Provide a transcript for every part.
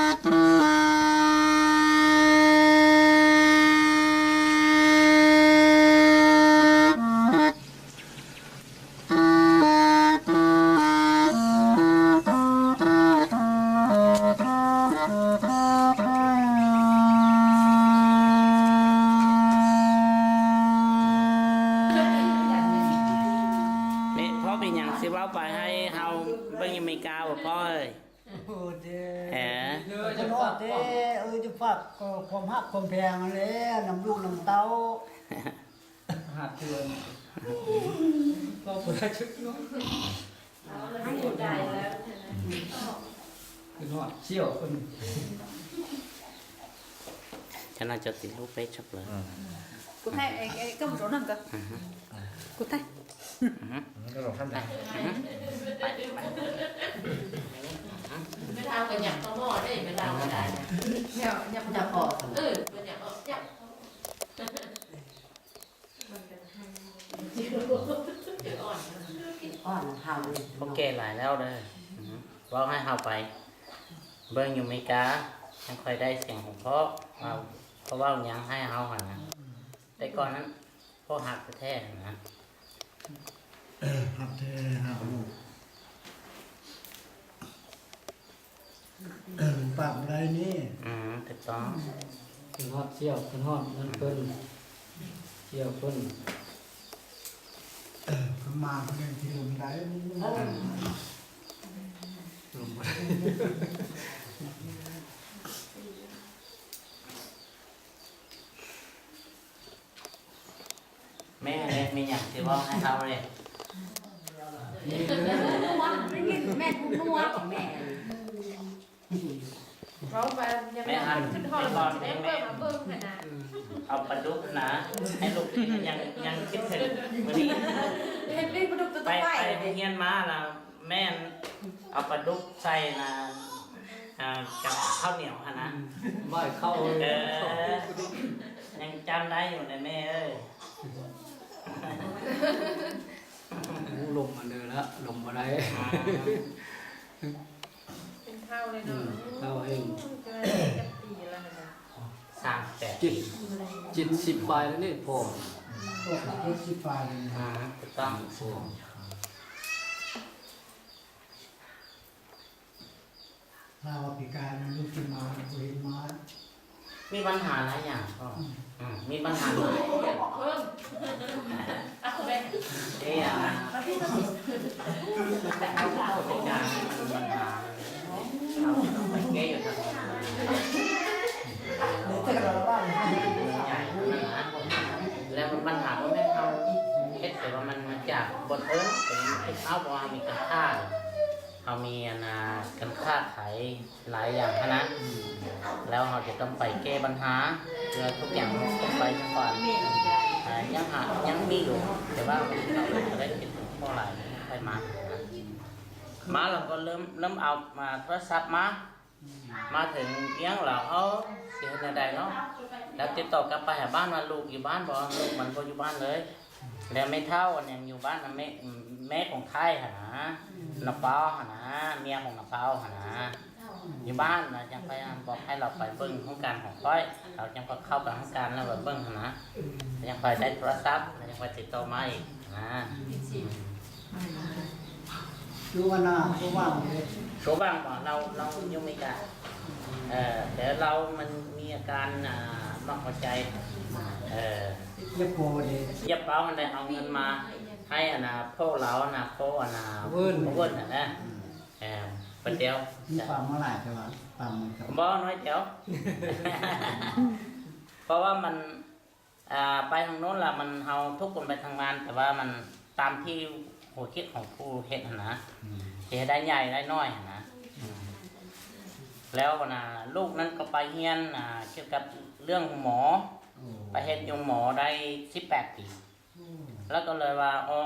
ນີ້ພໍ່ມີຫຍັງຊິເວົ້າໄປໃຫ້ເຮົາເບິ່ງຢູ່ເມກາບໍ່ພໍ່ເອີຍ? ໂອ້ເດ້ ເອີ ເອີ ຈະຝາກເດ້ ເອີ ຈະຝາກຄວາມຮັກຄວາມແພງຫັ້ນແຫຼະ ນຳລູກນຳເຕົ້າ ຫາເທື່ອ ເວົ້າບໍ່ໄດ້ຈັກໜ້ອຍ ໃຫ້ໄດ້ແລ້ວ ຄືນອດສ່ຽວເພິ່ນ ຂະໜາດເຈົ້າຕິດຮູບເຟສຊັບເລີຍ ກູໄທ ເອີ ເອີ ກຳໂດນນຳກະ ກູໄທ ອືຮຶ ອືຮຶ ໄປ ໄປ ໄປ ໄປເອົາກັນຫຍັບຕໍ່ໝໍ້ເດ້ ໄປເອົາກໍໄດ້ ຫຍັບ ຫຍັບ ຫຍັບອອກ ເອີ ຫຍັບອອກ ຫຍັບ ມັນກໍໄທ ອ່ອນເຮົາເລີຍ ພວກແກ່ຫຼາຍແລ້ວເດີ ອືຮຶ ເວົ້າໃຫ້ເຮົາໄປ ເບິ່ງຢູ່ເມກາ ຈັ່ງຄ່ອຍໄດ້ສຽງຂອງພໍ່ ເວົ້າ ເຂົາເວົ້າຫຍັງໃຫ້ເຮົາຫັ້ນນະ ແຕ່ກ່ອນນັ້ນ ພໍ່ຮັກແທ້ໆ ຫັ້ນນະ ຮັກແທ້ ຮັກລູກ ປາກບໍ່ໄດ້ນີ້ ອືມ ຖືກຕ້ອງ ຂຶ້ນຮອດສ່ຽວ ຂຶ້ນຮອດນັ້ນເພິ່ນ ສ່ຽວເພິ່ນ ເອີ ເພິ່ນມາເພິ່ນຍັງຊິລົງໄດ້ ອືມ ລົງບໍ່ໄດ້. ແມ່ເດ້ ມີຫຍັງຊິເວົ້າໃຫ້ເຮົາເດ້? ນວດ ໄດ້ຍິນແມ່ນວດ ແມ່ ເວົ້າໄປ ແມ່ຫັ້ນ ຄືນຮອດ ຊິໄດ້ເບິ່ງ ມາເບິ່ງຫັ້ນນະ ເອົາປາດຸກຫັ້ນນະ ໃຫ້ລູກກິນ ຍັງ ຍັງຄິດເຖິງມື້ນີ້ ເຮັດປີ້ປາດຸກຕົວ ໄປ ໄປໂຮງຮຽນມາລະ ແມ່ນເອົາປາດຸກໃສ່ນະ ອ່າ ກັບເຂົ້າໜຽວຫັ້ນນະ ອືມ ບ່າຍເຂົ້າ ເອີ ຍັງຈຳໄດ້ຢູ່ນະແມ່ເອີຍ ລົມອັນເດີລະ ລົມບໍ່ໄດ້ ອືມ ເປັນເຖົ້າເລີຍເນາະ ອືມ ເຖົ້າເອງ ອືມ ຈັກປີລະຫັ້ນນະ? ສາມສິບແປດ ເຈັດ ເຈັດສິບປາຍແລ້ວນີ້ພໍ່ ເຈັດສິບປາຍແລ້ວ ອ່າ ຖືກຕ້ອງ ລາວວ່າປີກາຍນັ້ນລູກຊິມາ ບໍ່ເຫັນມາ ມີບັນຫາຫຼາຍຢ່າງພໍ່ ອືມ ອືມ ມີບັນຫາຫຼາຍຢ່າງ ເອີ ເອົາໄປ ເອີ ເອົາໄປການ ມັນມີບັນຫາ ເອົາໄປແກ້ຢູ່ທາງ ແລ້ວມັນບັນຫາບໍ່ແມ່ນເຮົາເຮັດ ແຕ່ວ່າມັນມາຈາກບ່ອນເອີ ເປັນເຮົາ ເພາະວ່າເຮົາມີການຄ້າ ເຮົາມີອັນນ່າ ການຄ້າຂາຍຫຼາຍຢ່າງຫັ້ນນະ ອືມ ແລ້ວເຮົາຈະຕ້ອງໄປແກ້ບັນຫາ ເພື່ອທຸກຢ່າງມັນຕ້ອງໄປຊະກ່ອນ ເອີ ຍັງຫາ ຍັງມີຢູ່ ແຕ່ວ່າເຮົາກໍໄດ້ຄິດເຖິງພໍຫຼາຍ ຄ່ອຍມາ ມາແລ້ວກໍເລີ່ມ ເລີ່ມເອົາມາໂທລະສັບມາ ມາເຖິງວຽງແລ້ວ ເຮົາຊິເຮັດແນວໃດເນາະ ແລ້ວຕິດຕໍ່ກັບໄປຫາບ້ານວ່າລູກຢູ່ບ້ານບໍ່ ລູກມັນບໍ່ຢູ່ບ້ານເລີຍ ແລ້ວແມ່ເຖົ້າອັນຫຍັງຢູ່ບ້ານນະ ແມ່ ແມ່ຂອງທ້າຍຫັ້ນນະ ອືມ ນ້າເປົາຫັ້ນນະ ເມຍຂອງນ້າເປົາຫັ້ນນະ ຢູ່ບ້ານນະ ຈັ່ງໄປບອກໃຫ້ລາວໄປເບິ່ງຫ້ອງການຂອງຂ້ອຍ ລາວຈັ່ງຄ່ອຍເຂົ້າໄປຫ້ອງການແລ້ວໄປເບິ່ງຫັ້ນນະ ອືມ ຈັ່ງຄ່ອຍໄດ້ໂທລະສັບ ແລ້ວຈັ່ງຄ່ອຍຕິດຕໍ່ມາອີກນະ ອືມ ຢູ່ອັນນ່າ ໂຊຫວັງເດ້ ໂຊຫວັງບໍ່ ລາວ ລາວຢູ່ເມກາ ເອີ ແຕ່ລາວມັນມີອາການ ອ່າ ໝັກຫົວໃຈ ເອີ ຢາກໂປເດ້ ຢາກເປົາຫັ້ນແຫຼະ ເອົາເງິນມາໃຫ້ອັນນ່າ ພໍ່ລາວຫັ້ນນະ ພໍ່ອັນນ່າ ເວີ້ນ ເວີ້ນຫັ້ນນະ ເອີ ປະດຽວ ມີຟັງມາຫຼາຍແຕ່ວ່າຟັງມັນກໍບໍ່ ນ້ອຍດຽວ ເພາະວ່າມັນ ອ່າ ໄປທາງໂນ້ນລະ ມັນ ເຮົາທຸກຄົນໄປທຳງານ ແຕ່ວ່າມັນຕາມທີ່ຫົວຄິດຂອງຜູ້ເຮັດຫັ້ນນະ ອືມ ຊິໃຫ້ໄດ້ໃຫຍ່ໄດ້ນ້ອຍຫັ້ນນະ ອືມ ແລ້ວນະ ລູກນັ້ນກໍໄປຮຽນ ອ່າ ກ່ຽວກັບເລື່ອງໂຮງໝໍ ໂອ້ ໄປເຮັດຢູ່ໂຮງໝໍໄດ້ສິບແປດປີ ໂອ້ ແລ້ວກໍເລີຍວ່າ ເອີ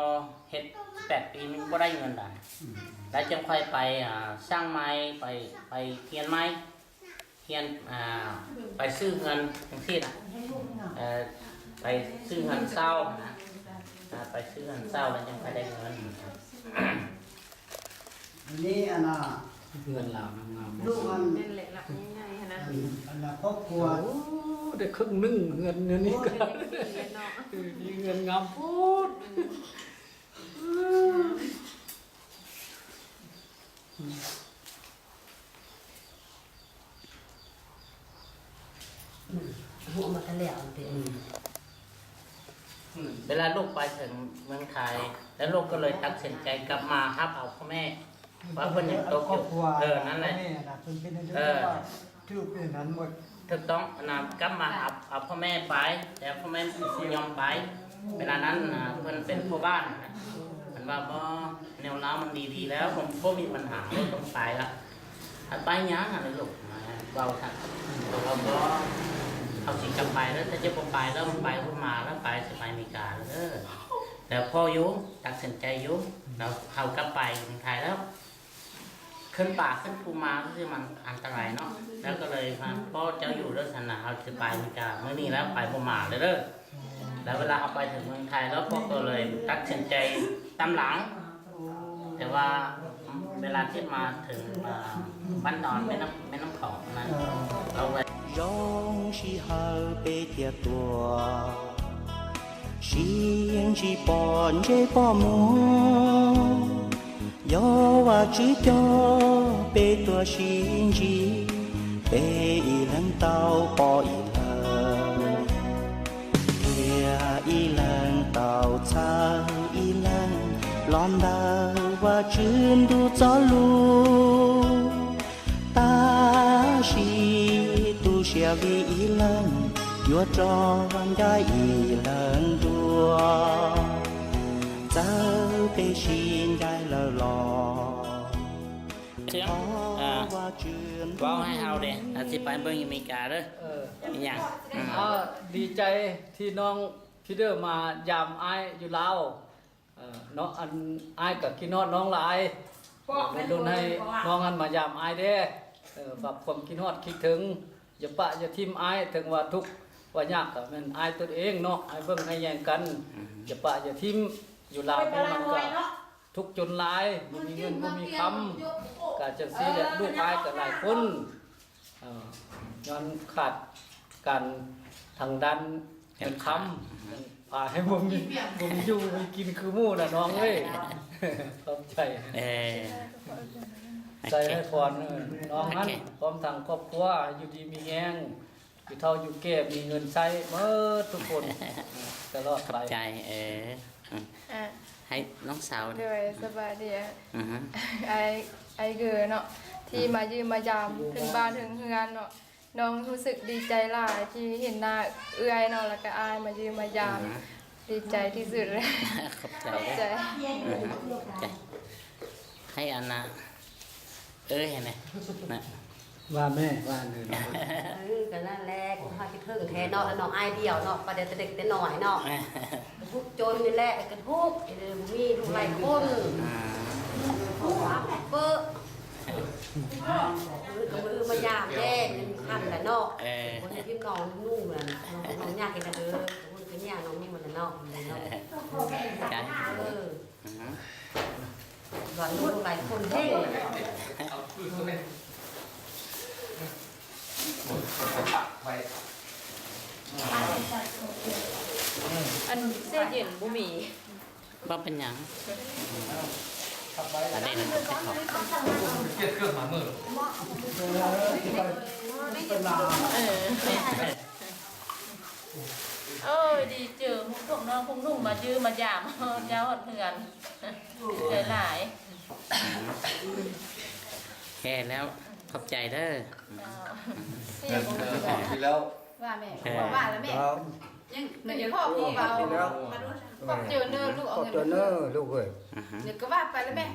ເຮັດແປດປີມັນບໍ່ໄດ້ເງິນຫຼາຍ ອືມ ແລ້ວຈຶ່ງຄ່ອຍໄປ ອ່າ ສ້າງໃໝ່ ໄປ ໄປຮຽນໃໝ່ ຮຽນ ອ່າ ໄປຊື້ເຮືອນຈັ່ງຊີ້ນະ ເອີ ໄປຊື້ເຮືອນເຊົ່ານະ ອ່າ ໄປຊື້ເຮືອນເຊົ່າແລ້ວຈັ່ງຄ່ອຍໄດ້ເງິນ ອັນນີ້ອັນນ່າ ເຮືອນລາວງາມໆ ລູກອັນ ແມ່ນແຫຼະລະ ງ່າຍ ອັນນະຄອບຄົວ ໂອ້ ໄດ້ເຄິ່ງໜຶ່ງເຮືອນ ເຮືອນນີ້ກໍ ໂອ້ ເຮືອນງາມເນາະ ເອີ ມີເຮືອນງາມໂພດ ອືມ ອືມ ເຮົາເອົາມາແຕ່ແລ້ວ ອືມ ເວລາລູກໄປເຖິງເມືອງໄທ ແລ້ວລູກກໍເລີຍຕັດສິນໃຈກັບມາຮັບເອົາພໍ່ແມ່ ວ່າເພິ່ນຍັງຕົກຢູ່ ຄອບຄົວ ເອີ ນັ້ນແຫຼະ ແມ່ນະ ເພິ່ນເປັນ ເອີ ຖືກເປັນນັ້ນໝົດ ຖືກຕ້ອງ ອັນນັ້ນ ກັບມາ ເອົາ ເອົາພໍ່ແມ່ໄປ ແຕ່ພໍ່ແມ່ບໍ່ຍອມໄປ ເວລານັ້ນ ອ່າ ເພິ່ນເປັນພໍ່ບ້ານນະ ເພິ່ນວ່າ ບໍ່ ແນວລາວມັນດີໆແລ້ວ ບໍ່ ບໍ່ມີບັນຫາ ບໍ່ຕ້ອງໄປລະ ໄປຫຍັງຫັ້ນລະລູກ ເວົ້າຊັ້ນ ເຂົາວ່າ ບໍ່ ເຮົາຊິກັບໄປແລ້ວ ຖ້າຈະບໍ່ໄປແລ້ວ ໄປບໍ່ມາແລ້ວ ໄປຊິໄປອາເມລິກາເດີ ແລ້ວພໍຢູ່ ຕັດສິນໃຈຢູ່ ແລ້ວເຮົາກັບໄປເມືອງໄທແລ້ວ ຂຶ້ນປ່າຂຶ້ນພູມາ ຄືມັນອັນຕະລາຍເນາະ ແລ້ວກໍເລີຍວ່າ ພໍ່ເຈົ້າຢູ່ເດີຊັ້ນນະ ເຮົາຊິໄປອາເມລິກາ ມື້ນີ້ແລ້ວໄປບໍ່ມາເລີຍເດີ ແລ້ວເວລາເຮົາໄປເຖິງເມືອງໄທແລ້ວ ພໍ່ກໍເລີຍຕັດສິນໃຈຕາມຫຼັງ ແຕ່ວ່າເວລາທີ່ມາເຖິງ ອ່າ ບ້ານດອນແມ່ນ້ຳ ແມ່ນ້ຳຂອງນັ້ນ ເອີ ເຮົາແວ່ Zhong shi hau pe tia tua, shing shi po nje po mu. Yo wa chư cho pe tua shing shi, pe i lăng tau po i lăng. Tia i lăng tau chau i lăng, lon dau wa chư du cho lu. Ta shi tu sia vi i lăng, yua cho van dai i lăng dua. Chau pe shi dai lơ lo. ສຽງ ເວົ້າໃຫ້ເຮົາເດ້ ອາດຊິໄປເບິ່ງຢູ່ອາເມລິກາເດີ ເອີ ອີຫຍັງ ອືມ ອ່າ ດີໃຈທີ່ນ້ອງພີເດີມາຢາມອ້າຍຢູ່ລາວ ເອີ ເນາະ ອັນ ອ້າຍກໍຄິດຮອດນ້ອງຫຼາຍ ດົນໃຫ້ນ້ອງຫັ້ນມາຢາມອ້າຍແດ່ ເອີ ຝາກຄວາມຄິດຮອດຄິດເຖິງ ຢ່າປະຢ່າຖິ້ມອ້າຍ ເຖິງວ່າທຸກວ່າຍາກກໍແມ່ນອ້າຍຕົນເອງເນາະ ໃຫ້ເບິ່ງໃຫ້ແຍງກັນ ອືມ ຢ່າປະຢ່າຖິ້ມ ຢູ່ລາວພວກມັນກໍທຸກຈົນຫຼາຍ ບໍ່ມີເງິນບໍ່ມີຄຳ ກໍຈັ່ງຊີ້ແຫຼະ ລູກອ້າຍກໍຫຼາຍຄົນ ເອີ ຍ້ອນຂາດການທາງດ້ານເງິນຄຳ ພາໃຫ້ບໍ່ມີ ບໍ່ມີຢູ່ມີກິນຄືໝູ່ນະນ້ອງເອີຍ ຂອບໃຈ ເອີ ໃສ່ໃຫ້ພອນ ເອີ ນ້ອງນັ້ນ ໂອເຄ ພ້ອມທັງຄອບຄົວ ຢູ່ດີມີແຮງ ຢູ່ເຖົ້າຢູ່ແກ່ ມີເງິນໃຊ້ໝົດທຸກຄົນ ຕະຫຼອດໄປ ຂອບໃຈ ເອີ ອືມ ອ່າ ໃຫ້ນ້ອງສາວ ໂດຍ ສະບາຍດີ ອືຮຶ ອ້າຍ ອ້າຍເກີເນາະ ທີ່ ອືຮຶ ມາຢ້ຽມມາຢາມເຖິງບ້ານເຖິງເຮືອນເນາະ ນ້ອງຮູ້ສຶກດີໃຈຫຼາຍທີ່ເຫັນໜ້າເອື້ອຍເນາະ ແລ້ວກະອ້າຍມາຢ້ຽມມາຢາມ ອືຮຶ ດີໃຈທີ່ສຸດເລີຍ ຂອບໃຈ ຂອບໃຈ ເດີ ຂອບໃຈ ໃຫ້ອັນນ່າ ເອີ ເຫັນໄໝ ນະ ວ່າແມ່ ວ່າເລີຍ ເອີ ກໍນັ້ນແຫຼະ ຄິດຮອດຄິດເຖິງແທ້ເນາະ ແລ້ວນ້ອງອ້າຍດຽວເນາະ ປະເດແຕ່ເດັກແຕ່ນ້ອຍເນາະ ທຸກຈົນນີ້ແຫຼະ ກໍທຸກ ບໍ່ມີລູກຫຼາຍຄົນ ອືມ ເບິ່ງ ມື້ກໍມື້ມາຢາມແດ່ ມີຄັນແຫຼະເນາະ ເອີ ບໍ່ໄດ້ຖິ້ມນ້ອງໜູນັ້ນ ນ້ອງຍາກເຮັດນະເດີ ເພິ່ນກໍຍາກນ້ອງມີມັນແຫຼະເນາະ ເອີ ອືຮຶ ຫຼາຍລູກຫຼາຍຄົນແຮງ ອັນແຊ່ເຢັນບໍ່ມີ ບໍ່ເປັນຫຍັງ ອັນນີ້ນະ ເກັບເຄື່ອງມາມື້ ເອີ ແມ່ນ ເອີ ດີເຈີພວກນ້ອງພວກໜຸ່ມມາຢ້ຽມມາຢາມເຈົ້າຮອດເຮືອນ ດີໃຈຫຼາຍ ແຄ່ແລ້ວ ຂອບໃຈເດີ ເຈົ້າ ທີ່ແລ້ວ ວ່າແມ່ ເອີ ວ່າລະແມ່ ຍັງ ຍັງພໍບອກເວົ້າ ຂອບໃຈເດີລູກ ເອົາເງິນ ຂອບໃຈເດີລູກເອີຍ ອືຮຶ ດຽວກໍວ່າໄປລະແມ່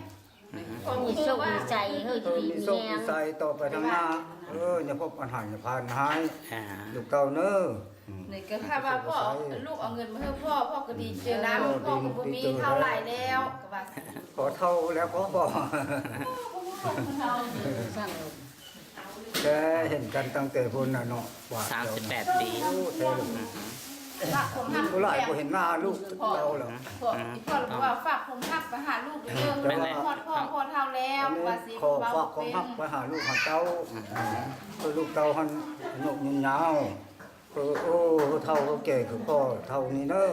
ອືຮຶ ມີໂຊກມີໄຊ ເຮີ້ ຢູ່ດີມີແຮງ ມີໂຊກມີໄຊຕໍ່ໄປທາງໜ້າ ເອີ ຢ່າພົບບັນຫາ ຢ່າຜ່ານຮ້າຍ ອ່າ ລູກເຕົ້າເນີ ອືມ ນີ້ກໍຖ້າວ່າພໍ່ ລູກເອົາເງິນມາໃຫ້ພໍ່ ພໍ່ກໍດີໃຈນຳ ເອີ ພໍ່ກໍບໍ່ມີເທົ່າຫຼາຍແລ້ວ ກໍວ່າ ພໍເທົ່າແລ້ວ ພໍ ແຕ່ເຫັນກັນຕັ້ງແຕ່ພຸ້ນນະເນາະ ວ່າ ສາມສິບແປດປີ ໂອ້ ແທ້ ອືຮຶ ຝາກຄວາມຮັກ ຜູ້ຫຼາຍບໍ່ເຫັນໜ້າລູກເຈົ້າແລ້ວ ພໍ່ ອີ່ພໍ່ລະບອກວ່າ ຝາກຄວາມຮັກໄປຫາລູກເດີ ແມ່ນແຫຼະ ຮອດພໍ່ ພໍ່ເຖົ້າແລ້ວ ວ່າຊິເວົ້າເປັນ ຂໍຝາກຄວາມຮັກໄປຫາລູກຫາເຕົ້າ ເອີ ລູກເຕົ້າຫັ້ນອາຍຸຍືນຍາວ ເອີ ໂອ້ ເຖົ້າແກ່ຄືພໍ່ເຖົ້ານີ້ເດີ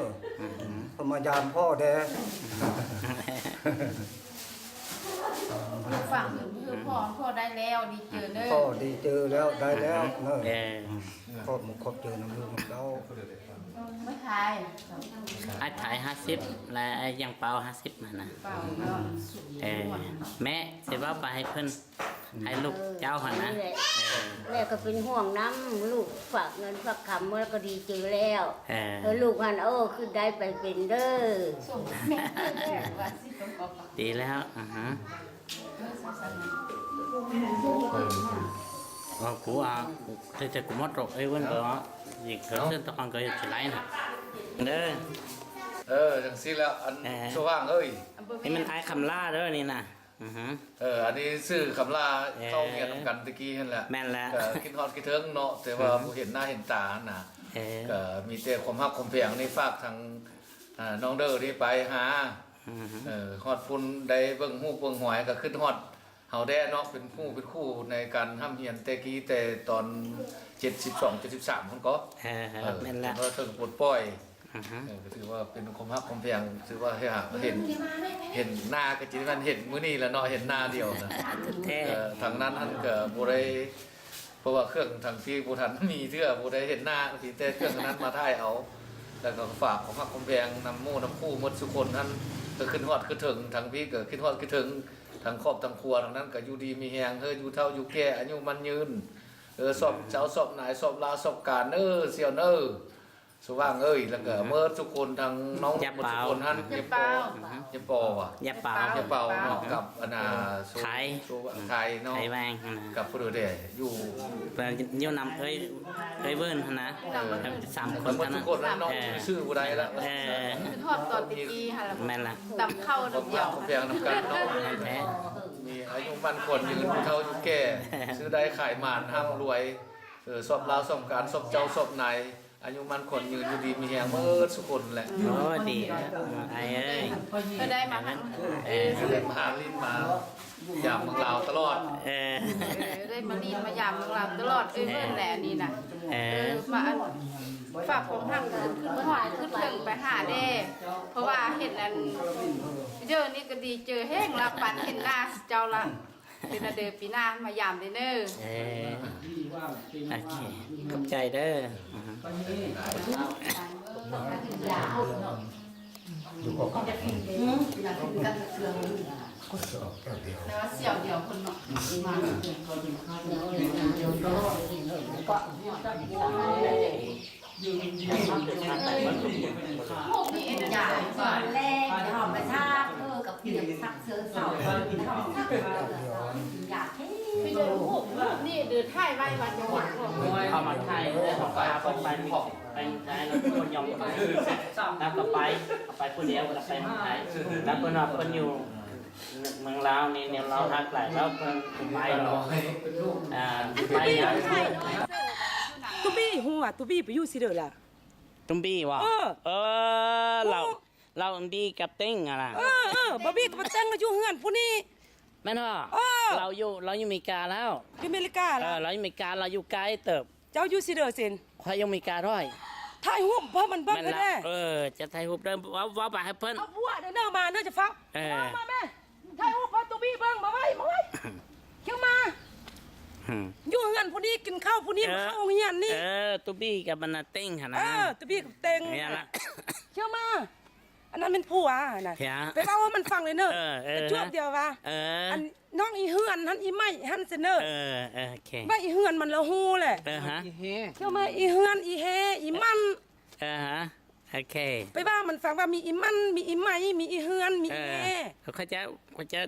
ເພິ່ນມາຢາມພໍ່ແດ່ ຝາກເງິນໃຫ້ພໍ່ ພໍ່ໄດ້ແລ້ວ ດີເຈີເດີ ພໍ່ດີເຈີແລ້ວ ໄດ້ແລ້ວເດີ ຂອບມຸກຂອບໃຈນຳລູກນຳເຕົ້າ ມາຖ່າຍ ອ້າຍຖ່າຍຫ້າສິບ ແລະ ອ້າຍຍັງເປົ່າຫ້າສິບຫັ້ນນະ ເປົ່າເນາະ ເອີ ແມ່ຊິເວົ້າໄປໃຫ້ເພິ່ນ ໃຫ້ລູກເຈົ້າຫັ້ນນະ ເອີ ແມ່ກໍເປັນຫ່ວງນຳ ລູກຝາກເງິນຝາກຄຳ ແລ້ວກໍດີເຈີແລ້ວ ເອີ ເອີ ລູກຫັ້ນ ໂອ້ ຄືໄດ້ໄປເປັນເດີ ດີແລ້ວ ອາຮະ ເອີ ກູ ອາ ແຕ່ ແຕ່ກູໝົດດອກ ເອີ ເພິ່ນກໍ ເອີ ເຊີນຕະກອນກໍເຮັດຊິໄລນະ ເດີ ເອີ ຈັ່ງຊີ້ແລ້ວ ອັນ ເອີ ສະຫວ່າງເອີຍ ນີ້ມັນອ້າຍຄຳຫຼ້າເດີ ນີ້ນະ ອືຮຶ ເອີ ອັນນີ້ຊື່ຄຳຫຼ້າ ເອີ ເຂົ້າຮຽນນຳກັນແຕ່ກີ້ຫັ້ນແຫຼະ ແມ່ນແລ້ວ ກໍຄິດຮອດຄິດເຖິງເນາະ ແຕ່ວ່າ ອືຮຶ ບໍ່ເຫັນໜ້າເຫັນຕາຫັ້ນນະ ເອີ ກໍມີແຕ່ຄວາມຮັກຄວາມແພງນີ້ ຝາກທາງ ອ່າ ນ້ອງເດີນີ້ໄປຫາ ອືຮຶ ເອີ ຮອດພຸ້ນໄດ້ເບິ່ງຮູບເບິ່ງຮອຍ ກໍຄິດຮອດເຮົາແດ່ເນາະ ເປັນຄູ່ເປັນຄູ່ໃນການຮ່ຳຮຽນແຕ່ກີ້ ແຕ່ຕອນເຈັດສິບສອງ ເຈັດສິບສາມພຸ້ນກໍ ເອີ ເອີ ແມ່ນແລ້ວ ເຖິງວ່າເຖິງປົດປ່ອຍ ອືຮຶ ເອີ ກໍຖືວ່າເປັນຄວາມຮັກຄວາມແພງ ຖືວ່າໃຫ້ເຫັນ ເຫັນໜ້າກໍຈິແມ່ນເຫັນມື້ນີ້ແຫຼະເນາະ ເຫັນໜ້າດຽວນະ ແທ້ ເອີ ທາງນັ້ນຫັ້ນກໍບໍ່ໄດ້ ເພາະວ່າເຄື່ອງທາງພີ້ບໍ່ທັນມີເທື່ອ ບໍ່ໄດ້ເຫັນໜ້າ ມີແຕ່ເຄື່ອງນັ້ນມາຖ່າຍເອົາ ແລ້ວກໍຝາກຄວາມຮັກຄວາມແພງນຳໝູ່ນຳຄູ່ໝົດສູ່ຄົນຫັ້ນ ກໍຄຶດຮອດຄຶດເຖິງ ທາງພີ້ກໍຄຶດຮອດຄຶດເຖິງ ທັງຄອບທັງຄົວ ທາງນັ້ນກໍຢູ່ດີມີແຮງ ເຮີຢູ່ເຖົ້າຢູ່ແກ່ ອາຍຸໝັ້ນຍືນ ເອີ ຊອບເຈົ້າຊອບນາຍ ຊອບລາຊອບການເດີ ສ່ຽວເດີ ສະຫວ່າງເອີຍ ແລ້ວກໍ ອືຮຶ ເໝິດທຸກຄົນ ທັງນ້ອງ ຢ່າເປົ່າ ໝົດທຸກຄົນຫັ້ນ ຢ່າເປົ່າ ຢ່າເປົ່າຫວາ ຢ່າເປົ່າ ຢ່າເປົ່າ ຢ່າເປົ່າເນາະ ກັບອັນນ່າ ໄທ ໄທເນາະ ໄທແວງຫັ້ນນະ ກັບຜູ້ໃດແດ່ ຢູ່ ຢູ່ນຳເອີຍ ເອີຍເວີນຫັ້ນນະ ເອີ ສາມຄົນເທົ່ານັ້ນ ເອີ ຊື່ບໍ່ໄດ້ລະ ເອີ ຮອດຕອນຕິດຕີຫັ້ນລະ ແມ່ນລະ ຕຳເຂົ້າດອກດຽວ ແພງນຳກັນເນາະ ແມ່ນແທ້ ມີອາຍຸໝັ້ນຂວັນຍືນ ຢູ່ເຖົ້າຢູ່ແກ່ ຊື້ໄດ້ຂາຍໝານ ຮ່ຳລວຍ ເອີ ຊອບລາວຊອບການ ຊອບເຈົ້າຊອບນາຍ ອາຍຸໝັ້ນຂວັນຍືນ ຢູ່ດີມີແຮງເໝິດສູ່ຄົນແຫຼະ ໂອ້ ດີແລ້ວ ອ້າຍເອີຍ ກໍໄດ້ມາຫາ ເອີ ໄດ້ມາຫາຫຼິ້ນມາຢາມເມືອງລາວຕະຫຼອດ ເອີ ເອີ ໄດ້ມາຫຼິ້ນມາຢາມເມືອງລາວຕະຫຼອດ ເອີ ເອີ ເພິ່ນແຫຼະອັນນີ້ນະ ເອີ ເອີ ມາອັນ ຝາກຄວາມຮັກຄຶດຮອດຄຶດເຖິງໄປຫາແດ່ ເພາະວ່າເຫັນອັນ ວິດີໂອນີ້ກໍດີເຈີແຮງລະ ຝັນເຫັນໜ້າເຈົ້າລະ. ເປັນແນວໃດປີໜ້າມາຢາມເດີເນີ ເອີ ໂອເຄ ຂອບໃຈເດີ ອືຮຶ ແຕ່ວ່າສ່ຽວດຽວຄົນເນາະ ມາ ພວກນີ້ເອັນຢາກຕອນແລງທຳມະຊາດ ເອີ ກັບຜູ້ຢາກສັກເຊີເຊົາ ຢາກເຮັດ ພວກນີ້ເດີ ຖ່າຍໄວ້ວ່າຈະເຮັດ ເຂົ້າມາຖ່າຍ ເຂົ້າໄປ ໄປ ໄປ ໄປ ລາວກໍບໍ່ຍອມໄປ ລາວກໍໄປ ໄປຜູ້ດຽວ ລາວໄປເມືອງໄທ ລາວເພິ່ນວ່າເພິ່ນຢູ່ ເມືອງລາວນີ້ແນວລາວຮັກຫຼາຍ ລາວເພິ່ນໄປເນາະ ອ່າ ໄປຫຍັງ ຕຸ້ມບີ້ ຮູ້ວ່າຕຸ້ມບີ້ໄປຢູ່ຊິເດີລະ ຕຸ້ມບີ້ຫວາ ເອີ ເອີ ລາວ ລາວຕຸ້ມບີ້ກັບເຕັງຫັ້ນນະ ເອີ ເອີ ບາບີ້ກັບເຕັງລະຢູ່ເຮືອນຜູ້ນີ້ ແມ່ນບໍ່ ເອີ ລາວຢູ່ ລາວຢູ່ເມກາແລ້ວ ຢູ່ເມລິກາລະ ເອີ ລາວຢູ່ເມກາ ລາວຢູ່ໄກເຕີບ ເຈົ້າຢູ່ຊິເດີຊິນ ຂ້ອຍຢູ່ເມກາດ້ອຍ ຖ່າຍຮູບເພິ່ນມັນເບິ່ງ ແມ່ນລະ ເດີ ເອີ ຈະຖ່າຍຮູບເດີ ເວົ້າ ເວົ້າໄປໃຫ້ເພິ່ນ ເອົາບົວເດີ ມາເດີ ຈະຟ້າວ ເອີ ມາ ມາແມ່ ຖ່າຍຮູບເພິ່ນ ຕຸ້ມບີ້ເບິ່ງ ມາໄວ ມາໄວ ເຂົ້າມາ ຢູ່ເຮືອນຜູ້ນີ້ ກິນເຂົ້າຜູ້ນີ້ ເອີ ມາເຂົ້າໂຮງຮຽນນີ້ ເອີ ຕຸ້ມບີ້ກັບອັນນະເຕັງຫັ້ນນະ ເອີ ຕຸ້ມບີ້ກັບເຕັງ ນີ້ລະ ເຂົ້າມາ ອັນນັ້ນແມ່ນຜົວຫັ້ນນະ ໄປເວົ້າໃຫ້ມັນຟັງເດີເນີ ເອີ ເອີ ຈວບດຽວວ່າ ເອີ ອັນ ນ້ອງອີເຮືອນຫັ້ນ ອີໄມ້ຫັ້ນຊັ້ນເດີ ເອີ ເອີ ໂອເຄ ວ່າອີເຮືອນມັນລະຮູ້ແຫຼະ ເອີ ຮະ ເຈົ້າມາອີເຮືອນ ອີເຮ ອີມັນ ເອີ ຮະ ໂອເຄ ໄປວ່າມັນຟັງວ່າມີອີມັນ ມີອີໄມ້ ມີອີເຮືອນ ມີອີເຮ ເອີ ຂ້ອຍຈະ ຂ້ອຍຈະ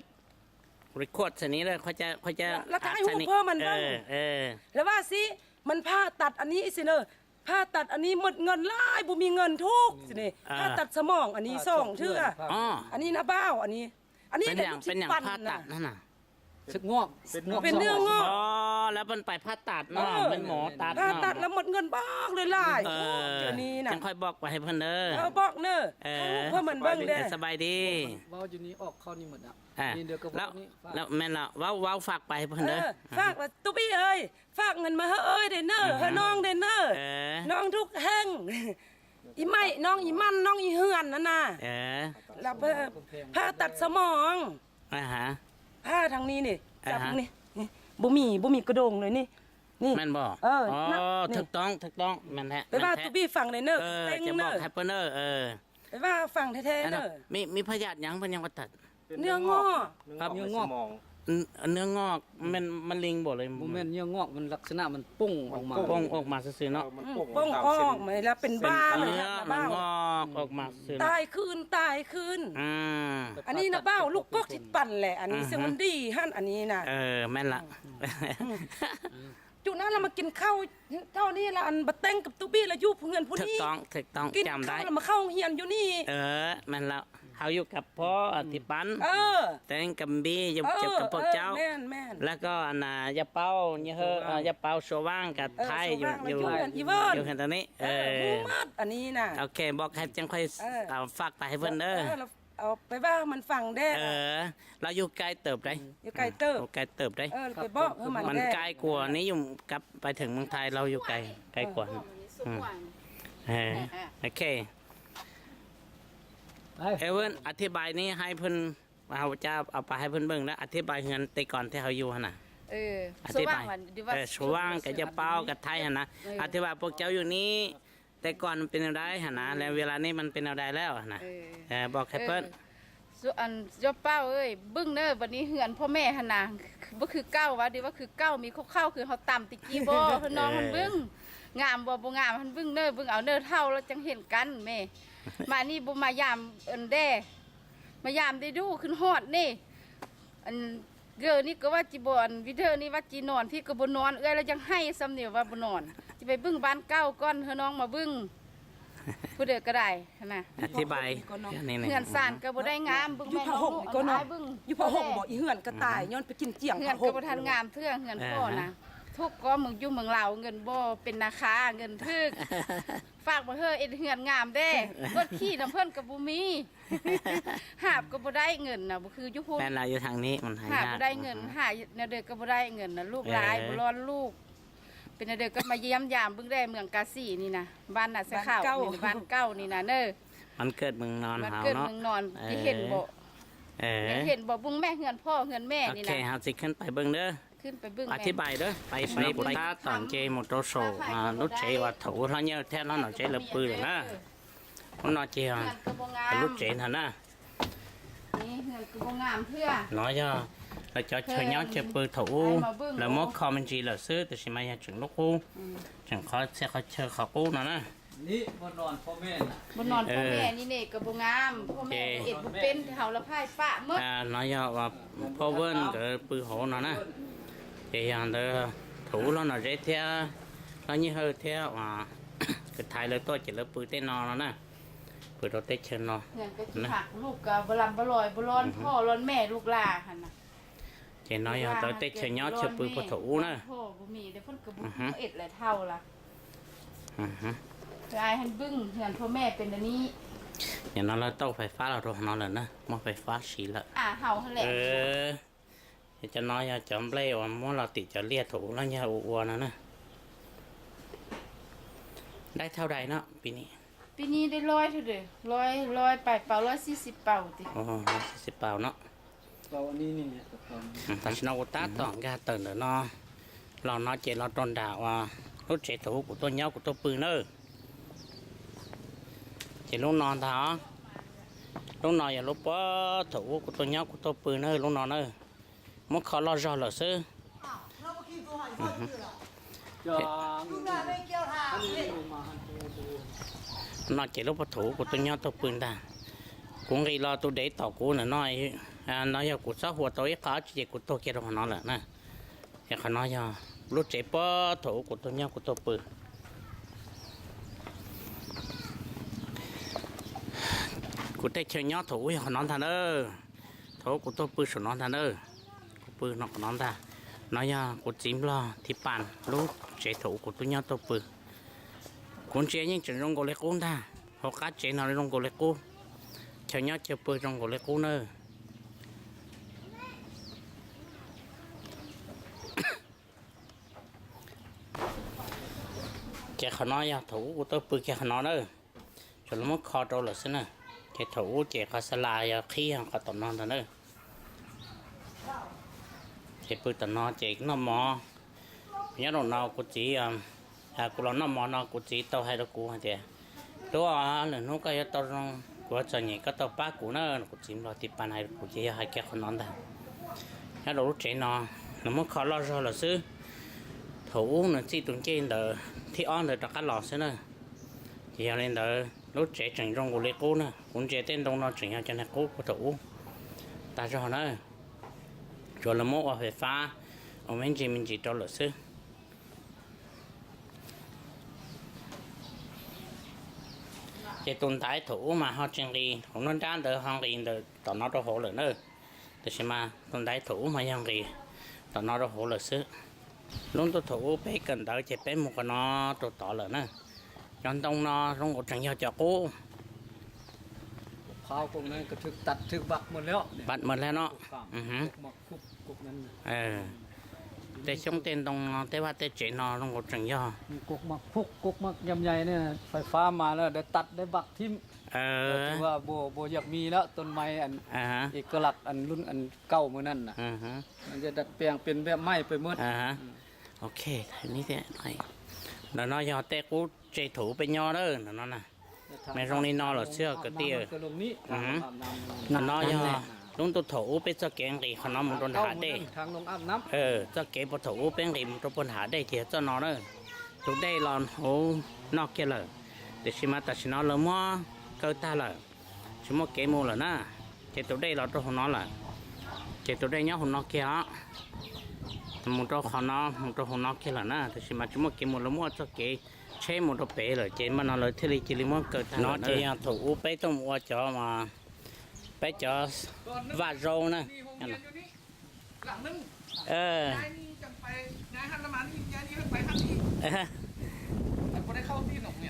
record ຊະນີ້ເດີ ຂ້ອຍຈະ ຂ້ອຍຈະ ແລ້ວກໍໃຫ້ຮູ້ເພີ່ມມັນເບິ່ງ ເອີ ເອີ ແລ້ວວ່າຊິ ມັນຜ່າຕັດອັນນີ້ຊິເດີ ຜ່າຕັດອັນນີ້ໝົດເງິນຫຼາຍ ບໍ່ມີເງິນທຸກ ຊິນີ້ ເອີ ຜ່າຕັດສະໝອງອັນນີ້ສອງເທື່ອ ອໍ ອັນນີ້ນະບ່າວ ອັນນີ້ ອັນນີ້ແຫຼະ ເປັນຫຍັງ ເປັນຫຍັງຜ່າຕັດຫັ້ນນະ? ເປັນງອກ ເປັນເນື້ອງອກ ເປັນເນື້ອງອກ ອໍ ແລ້ວເພິ່ນໄປຜ່າຕັດເນາະ ເອີ ແມ່ນໝໍຕັດ ຜ່າຕັດເນາະ ແລ້ວໝົດເງິນບອກຫຼາຍໆ ເອີ ໂອ້ ດຽວນີ້ນະ ຈັ່ງຄ່ອຍບອກໄປໃຫ້ເພິ່ນເດີ ເອີ ບອກເນີ ເອີ ເອີ ເພິ່ນມັນເບິ່ງເດ້ ສະບາຍດີ ເວົ້າຢູ່ນີ້ອອກເຂົ້ານີ້ໝົດອະ ອ່າ ນີ້ເດີກໍເວົ້ານີ້ ແລ້ວ ແລ້ວແມ່ນລະ ເວົ້າ ເວົ້າຝາກໄປໃຫ້ເພິ່ນເດີ ເອີ ຝາກວ່າ ຕູບີເອີຍ ຝາກເງິນມາໃຫ້ເອື້ອຍແດ່ເນີ ອ່າຮະ ໃຫ້ນ້ອງແດ່ເນີ ເອີ ນ້ອງທຸກແຮງ ອີ່ໄມ້ ນ້ອງອີ່ມັນ ນ້ອງອີ່ເຮືອນນັ້ນນະ ເອີ ແລ້ວ ເອີ ຜ່າຕັດສະໝອງ ອ່າຮະ ຜ່າທາງນີ້ນີ້ ອ່າຮະ ຈັບນີ້ ນີ້ ບໍ່ມີ ບໍ່ມີກະໂດງເລີຍນີ້ ນີ້ ແມ່ນບໍ່? ເອີ ອໍ ນະ ຖືກຕ້ອງ ຖືກຕ້ອງ ແມ່ນແທ້ ໄປວ່າ ແມ່ນແທ້ ຕູບີຟັງແດ່ເນີ ເອີ ເຕັງເນີ ຈະບອກໃຫ້ເພິ່ນເດີ ເອີ ໄປວ່າຟັງແທ້ໆເນີ ມີ ມີພະຍາດຫຍັງເພິ່ນຍັງບໍ່ຕັດ? ເນື້ອງອກ ເນື້ອງອກ ເນື້ອງອກ ເນື້ອງອກ ອືມ ມັນເປັນມະເຮັງບໍ່ ຫຼື ບໍ່ແມ່ນເນື້ອງອກ ມັນລັກສະນະມັນປົ່ງອອກມາ ປົ່ງອອກມາຊື່ໆເນາະ ເອີ ມັນ ອືມ ປົ່ງ ປົ່ງອອກມາ ແລ້ວເປັນບ້າ ເນື້ອມັນງອກອອກມາຊື່ໆ ຕາຍຄືນ ຕາຍຄືນ ອືມ ອັນນີ້ນະບ່າວ ລູກກອກຊິປັ່ນແຫຼະ ອັນນີ້ ອືຮຶ ເຊິ່ງມັນດີຫັ້ນ ອັນນີ້ນະ ເອີ ແມ່ນລະ ອືມ ຈຸນັ້ນລະມາກິນເຂົ້າ ເທົ່ານີ້ລະ ອັນ ບໍ່ແຕ່ງກັບຕູບີລະຢູ່ເຮືອນຜູ້ນີ້ ຖືກຕ້ອງ ຖືກຕ້ອງ ກິນເຂົ້າລະມາເຂົ້າໂຮງຮຽນຢູ່ນີ້ ເອີ ແມ່ນລະ ເຮົາຢູ່ກັບພໍ່ ອືມ ອະທິປັນ ເອີ ແຕ່ງກັບບີ ຢູ່ ເອີ ກັບພວກເຈົ້າ ເອີ ແມ່ນໆ ແລ້ວກໍອັນນ່າ ຢ່າເປົ່າ ຢ່າເຮີ ເອີ ຢ່າເປົ່າ ໂຊຫວ່າງກັບ ເອີ ໄທ ຢູ່ ຢູ່ເຮືອນອີເວີນ ຢູ່ເຮືອນຕົງນີ້ ເອີ ເອີ ຮູ້ໝົດອັນນີ້ນະ ໂອເຄ ບອກໃຫ້ຈັ່ງຄ່ອຍ ເອີ ເອົາຝາກໄປໃຫ້ເພິ່ນເດີ ເອີ ເອົາໄປເວົ້າໃຫ້ມັນຟັງແດ່ ເອີ ລາວຢູ່ໄກເຕີບໃດ ຢູ່ໄກເຕີບ ຢູ່ໄກເຕີບໃດ ເອີ ໄປບອກໃຫ້ມັນ ມັນໄກກວ່ານີ້ຢູ່ ກັບໄປເຖິງເມືອງໄທ ລາວຢູ່ໄກ ໄກກວ່າ ເອີ ອືມ ເອີ ໂອເຄ ເອີ ເອີເວິນ ອະທິບາຍນີ້ໃຫ້ເພິ່ນ ເຮົາຈະເອົາໄປໃຫ້ເພິ່ນເບິ່ງນະ ອະທິບາຍເຮືອນແຕ່ກ່ອນທີ່ເຮົາຢູ່ຫັ້ນນະ ເອີ ອະທິບາຍ ເອີ ສະຫວ່າງກັບຢ່າເປົ່າກັບໄທຫັ້ນນະ ເອີ ອະທິບາຍພວກເຈົ້າຢູ່ນີ້ ແຕ່ກ່ອນມັນເປັນແນວໃດຫັ້ນນະ ແລ້ວເວລານີ້ມັນເປັນແນວໃດແລ້ວຫັ້ນນະ ເອີ ເອີ ບອກໃຫ້ເພິ່ນ ເອີ ອັນ ຢ່າເປົ່າເອີຍ ເບິ່ງເນີ ບັດນີ້ເຮືອນພໍ່ແມ່ຫັ້ນນະ ບໍ່ຄືເກົ່າຫວາ ຫຼືວ່າຄືເກົ່າ ມີເຂົ້າໆ ຄືເຮົາຕຳແຕ່ກີ້ບໍ່ ເຮົານອງຫັ້ນເບິ່ງ ງາມບໍ່ ບໍ່ງາມຫັ້ນເບິ່ງເນີ ເບິ່ງເອົາເນີ ເຖົ້າແລ້ວຈັ່ງເຫັນກັນແມ່ ມານີ້ບໍ່ມາຢາມອັນແດ່ ມາຢາມໄດ້ດູຂຶ້ນຮອດນີ້ ອັນ ເກີນີ້ກໍວ່າຈິບໍ່ ອັນ ວິເທີນີ້ວ່າຈິນອນ ພີ່ກໍບໍ່ນອນ ເອື້ອຍລະຍັງໄຫ້ຊ້ຳນີ້ວ່າບໍ່ນອນ ຊິໄປເບິ່ງບ້ານເກົ່າກ່ອນ ເຮີນ້ອງມາເບິ່ງ ຜູ້ໃດກໍໄດ້ຫັ້ນນະ ອະທິບາຍ ເຮືອນຊານກໍບໍ່ໄດ້ງາມ ເບິ່ງແມ່ນ້ອງລູກ ເອີ ເບິ່ງ ຢູ່ຜ້າຫົ່ມບໍ່ ອີເຮືອນກໍຕາຍ ຍ້ອນໄປກິນຈຽງ ເຮືອນກໍບໍ່ທັນງາມເທື່ອ ເຮືອນພໍ່ນະ ທຸກກໍເມືອງຢູ່ເມືອງລາວ ເງິນບໍ່ເປັນນາຄາ ເງິນຖືກ ຝາກບໍ່ເຮີ ເຮັດເຮືອນງາມເດ້ ລົດຂີ່ນຳເພິ່ນກໍບໍ່ມີ ຫາບກໍບໍ່ໄດ້ເງິນນະ ບໍ່ຄືຢູ່ພຸ້ນ ແມ່ນລະ ຢູ່ທາງນີ້ມັນຫາຍາກ ຫາບໍ່ໄດ້ເງິນ ຫາແນວໃດກໍບໍ່ໄດ້ເງິນນະ ລູກຫຼາຍ ເອີ ບໍ່ລອນລູກ ເປັນແນວໃດກໍມາຢ້ຽມຢາມເບິ່ງແດ່ ເມືອງກາສີນີ້ນະ ບ້ານນາຊະຂາວ ບ້ານເກົ່ານີ້ນະ ບ້ານເກົ່ານີ້ນະເນີ ບ້ານເກີດເມືອງນອນ ບ້ານເກີດເຮົາເນາະ ເມືອງນອນ ເອີ ຊິເຫັນບໍ່ ເອີ ເຫັນບໍ່ ເບິ່ງແມ່ເຮືອນພໍ່ເຮືອນແມ່ນີ້ນະ ໂອເຄ ເຮົາຊິຂຶ້ນໄປເບິ່ງເດີ ຂຶ້ນໄປເບິ່ງ ອະທິບາຍເດີ ໄປ ໄປ ໄປຕາຕອນເຈໂມໂຕໂຊ ອ່າ ລົດເຈວ່າຖູລະເຍີແທ້ລະເນາະ ເຈລະປືນະ ມັນເນາະເຈ ເຮືອນກໍບໍ່ງາມ ລົດເຈຫັ້ນນະ ນີ້ເຮືອນກໍບໍ່ງາມເທື່ອ ເນາະ ລະຈອດເຊີຍອດເຊີຍປືຖູ ລະໝົດຄອມເມັນຈີລະຊື້ ແຕ່ຊິມາຍັງຈຶ່ງລູກຄູ ອືມ ຈຶ່ງຂໍເຊຂໍເຊີຂໍກູ້ເນາະນະ ນີ້ບໍ່ນອນພໍ່ແມ່ນະ ບໍ່ນອນ ເອີ ພໍ່ແມ່ນີ້ເນກໍບໍ່ງາມ ພໍ່ແມ່ເຮັດບໍ່ເປັນ ເຮົາລະພາຍປະໝົດ ອ່າ ເນາະ ເພາະວ່າພໍ່ເວີນກໍປືໂຫເນາະນະ ເຈຢ່າງເດີ ຖູລະເນາະ ເຈເທຍ ລະນີ້ເຮີເທຍ ວ່າ ກະໄທລະໂຕເຈລະປືເຕເນາະນະ ປືໂຕເຕເຊີນເນາະ ເຮືອນກໍຊິຫັກ ລູກກໍບໍ່ລຳບໍ່ລອຍ ບໍ່ລອນພໍ່ລອນແມ່ ລູກຫຼາຫັ້ນນະ ເຈນ້ອຍເຮົາເຕີເຕັກເຊີຍອດເຊີປືພໍ່ເຖົ້າອູ້ເນີ ພໍ່ບໍ່ມີເດ້ ເພິ່ນກໍບໍ່ເຮັດແຫຼະເຖົ້າລະ ອືຮຶ ອາຍຫັ້ນບຶ້ງເຮືອນພໍ່ແມ່ເປັນອັນນີ້ ຢ່າງນັ້ນລະເຕົາໄຟຟ້າລະໂທຫາເຮົາແລ້ວເນີ ໝໍ້ໄຟຟ້າສີລະ ອາເຮົາຫັ້ນແຫຼະ ເອີ ເຮັດຈະນ້ອຍເຈົ້າຈອມເບລວ່າໝໍ້ລາວຕິຈະເລຍໂຖລະຍາອວນະ ໄດ້ເທົ່າໃດເນາະປີນີ້ ປີນີ້ໄດ້ຮ້ອຍເທົ່າໃດ ຮ້ອຍ ຮ້ອຍປາຍເປົາ ຮ້ອຍສີ່ສິບເປົາຕິ ໂອ້ ຮ້ອຍສີ່ສິບເປົາເນາະ ເປົາອັນນີ້ນີ້ແຫຼະ ອືມ ຕາຊິນອກຕາຕອງກະເຕີນເດີເນາະ ລອງເນາະເຈລອງໂຕນດາວ່າ ລູກເຈໂຕກູໂຕຍາວກູໂຕປືເນີ ເຈລູກນອນທາ ລູກນອນຢ່າລູກປ້ອໂຕກູໂຕຍາວກູໂຕປືເນີ ລູກນອນເນີ ມຸດເຂົາລໍຈອລະເຊີ ເນາະເຈລູກປ້ອໂຕກູໂຕຍາວໂຕປືນຕາ ກູງກີລໍຕູເດຕໍ່ກູນະນ້ອຍ ອາ ນ້ອຍ ກູຊອກຫົວໂຕອີກຂາເຈກູໂຕເກໂຕເນາະລະນະ ເຈຂະນ້ອຍ ລູກເຈປ້ອໂຕກູໂຕຍາວກູໂຕປື ກູເຕເຊີຍອໂຕອູຂະນ້ອຍທາເດີ ໂຕກູໂຕປືສຸນນອນທາເດີ ກູ Pư nok nón ta. Nó ya cột chím lo thì bàn lú chế thổ của tôi nhau tàu pư. Cuốn chế nhưng chẳng rong gồ lê cú ta. Họ cá chế nó rong gồ lê cú. Chờ nhau chờ pư rong gồ lê cú nơ. Chế khó nói ya thổ của tôi pư kia khó nói nơ. Cho nó mất kho trâu lửa xí nơ. Chế thổ của chế khó xa la ya khi hăng khó tỏ non ta nơ. Chế pư tỏ non chế nó mò. Nhớ đầu nó của chị, à, à, của nó nó mò nó của chị tàu hay là của hả chị? Tôi à, lửa nó có tàu rong của cho nhị có tàu bác của nó của chị lo thì bàn hay của chị hay kia khó nói ta. Nhớ đầu lúc chế nó, nó mất kho lo rồi là xứ. Thổ u nó chỉ tụi chị đỡ thì on đỡ trọ cá lò xí nơ. Thì giờ lên đỡ lúc chế chỉnh rong của lê cú nơ, cũng chế tên đông nó chỉnh cho nên cú của thổ u. Ta cho nó. Cho nó mốt qua phải phá. Ông mình chỉ mình chỉ cho lửa xứ. Chế tồn tại thổ u mà họ chỉnh đi, không nên đá đỡ hòn đi đỡ tỏ nó cho hổ lửa nơ. Tơ xi ma, tôm đáy thủ mà yong kì, tỏ nó rô hố lơ xứ. Lúng tô thủ pé cần đỡ chè pé mù kò nó tô tỏ lơ nơ. Chón tông nó lúng ổ trắng yò chọ cú. ພ້າວກົກນັ້ນກໍຖືກຕັດຖືກບັກໝົດແລ້ວ ບັກໝົດແລ້ວເນາະ. ອືຮຶ ກົກໝາກຄຸກກົກນັ້ນ ເອີ ແຕ່ຊ່ວງເຕັ້ນຕົງ ແຕ່ວ່າແຕ່ເຈເນາະ ລົງກົກຈັງຍໍ ກົກໝາກຄຸກ ກົກໝາກຍຳໃຫຍ່ນີ້ ໄຟຟ້າມາແລ້ວໄດ້ຕັດໄດ້ບັກຖິ້ມ. ເອີ ຖືວ່າບໍ່ ບໍ່ຢາກມີແລ້ວ ຕົ້ນໄມ້ອັນ ອ່າຮະ ເອກະລັກອັນລຸ້ນອັນເກົ່າມື້ນັ້ນນະ ອ່າຮະ ມັນຈະດັດແປງເປັນແບບໃໝ່ໄປໝົດ. ອ່າຮະ ອືມ ໂອເຄ ນີ້ແຫຼະໜ້ອຍ ແລ້ວເນາະ ຢໍແຕ່ກູເຈຖູໄປຍໍເດີ ແລ້ວເນາະນະ ແມ່ນຊ່ວງນີ້ເນາະ ເຫຼືອເຊື່ອກະຕິ ອືມ ເນາະ ຢໍລຸງຕຸໂຖອູເປເຈົ້າແກງກີຂະໜອມມຸນໂດນຫາເດ້ ເອີ ເຈົ້າເກປະໂຖອູເປັງກີມຸນໂຕປົນຫາເດ້ ເຈເຈົ້າເນາະເດີ ທຸກເດ້ລອນໂຫນອກເກເລີ ເດຊິມາຕາຊິເນາະ ເລີມົວເກີຕາເລີ ຊິມົວເກມູເລີນະ ເຈໂຕເດ້ລອນໂຕໂຫນອກເລີ ເຈໂຕເດ້ຍອໂຫນອກເກເນາະ ມຸນໂຕຂອນອກ ມຸນໂຕໂຫນອກເກເລີນະ ເດຊິມາຊິມົວເກມູ ເລີມົວເຈົ້າເກ ເຊໝົດໂຕເປເລີ ເຈມານອນເລີ ເທລີຈິລິມ່ວນເກີດເນາະ ເຈຍາໂຖອູເປຕົ້ມອົວຈອມາ ໄປຈອດວາດໂຣນະ ເອີ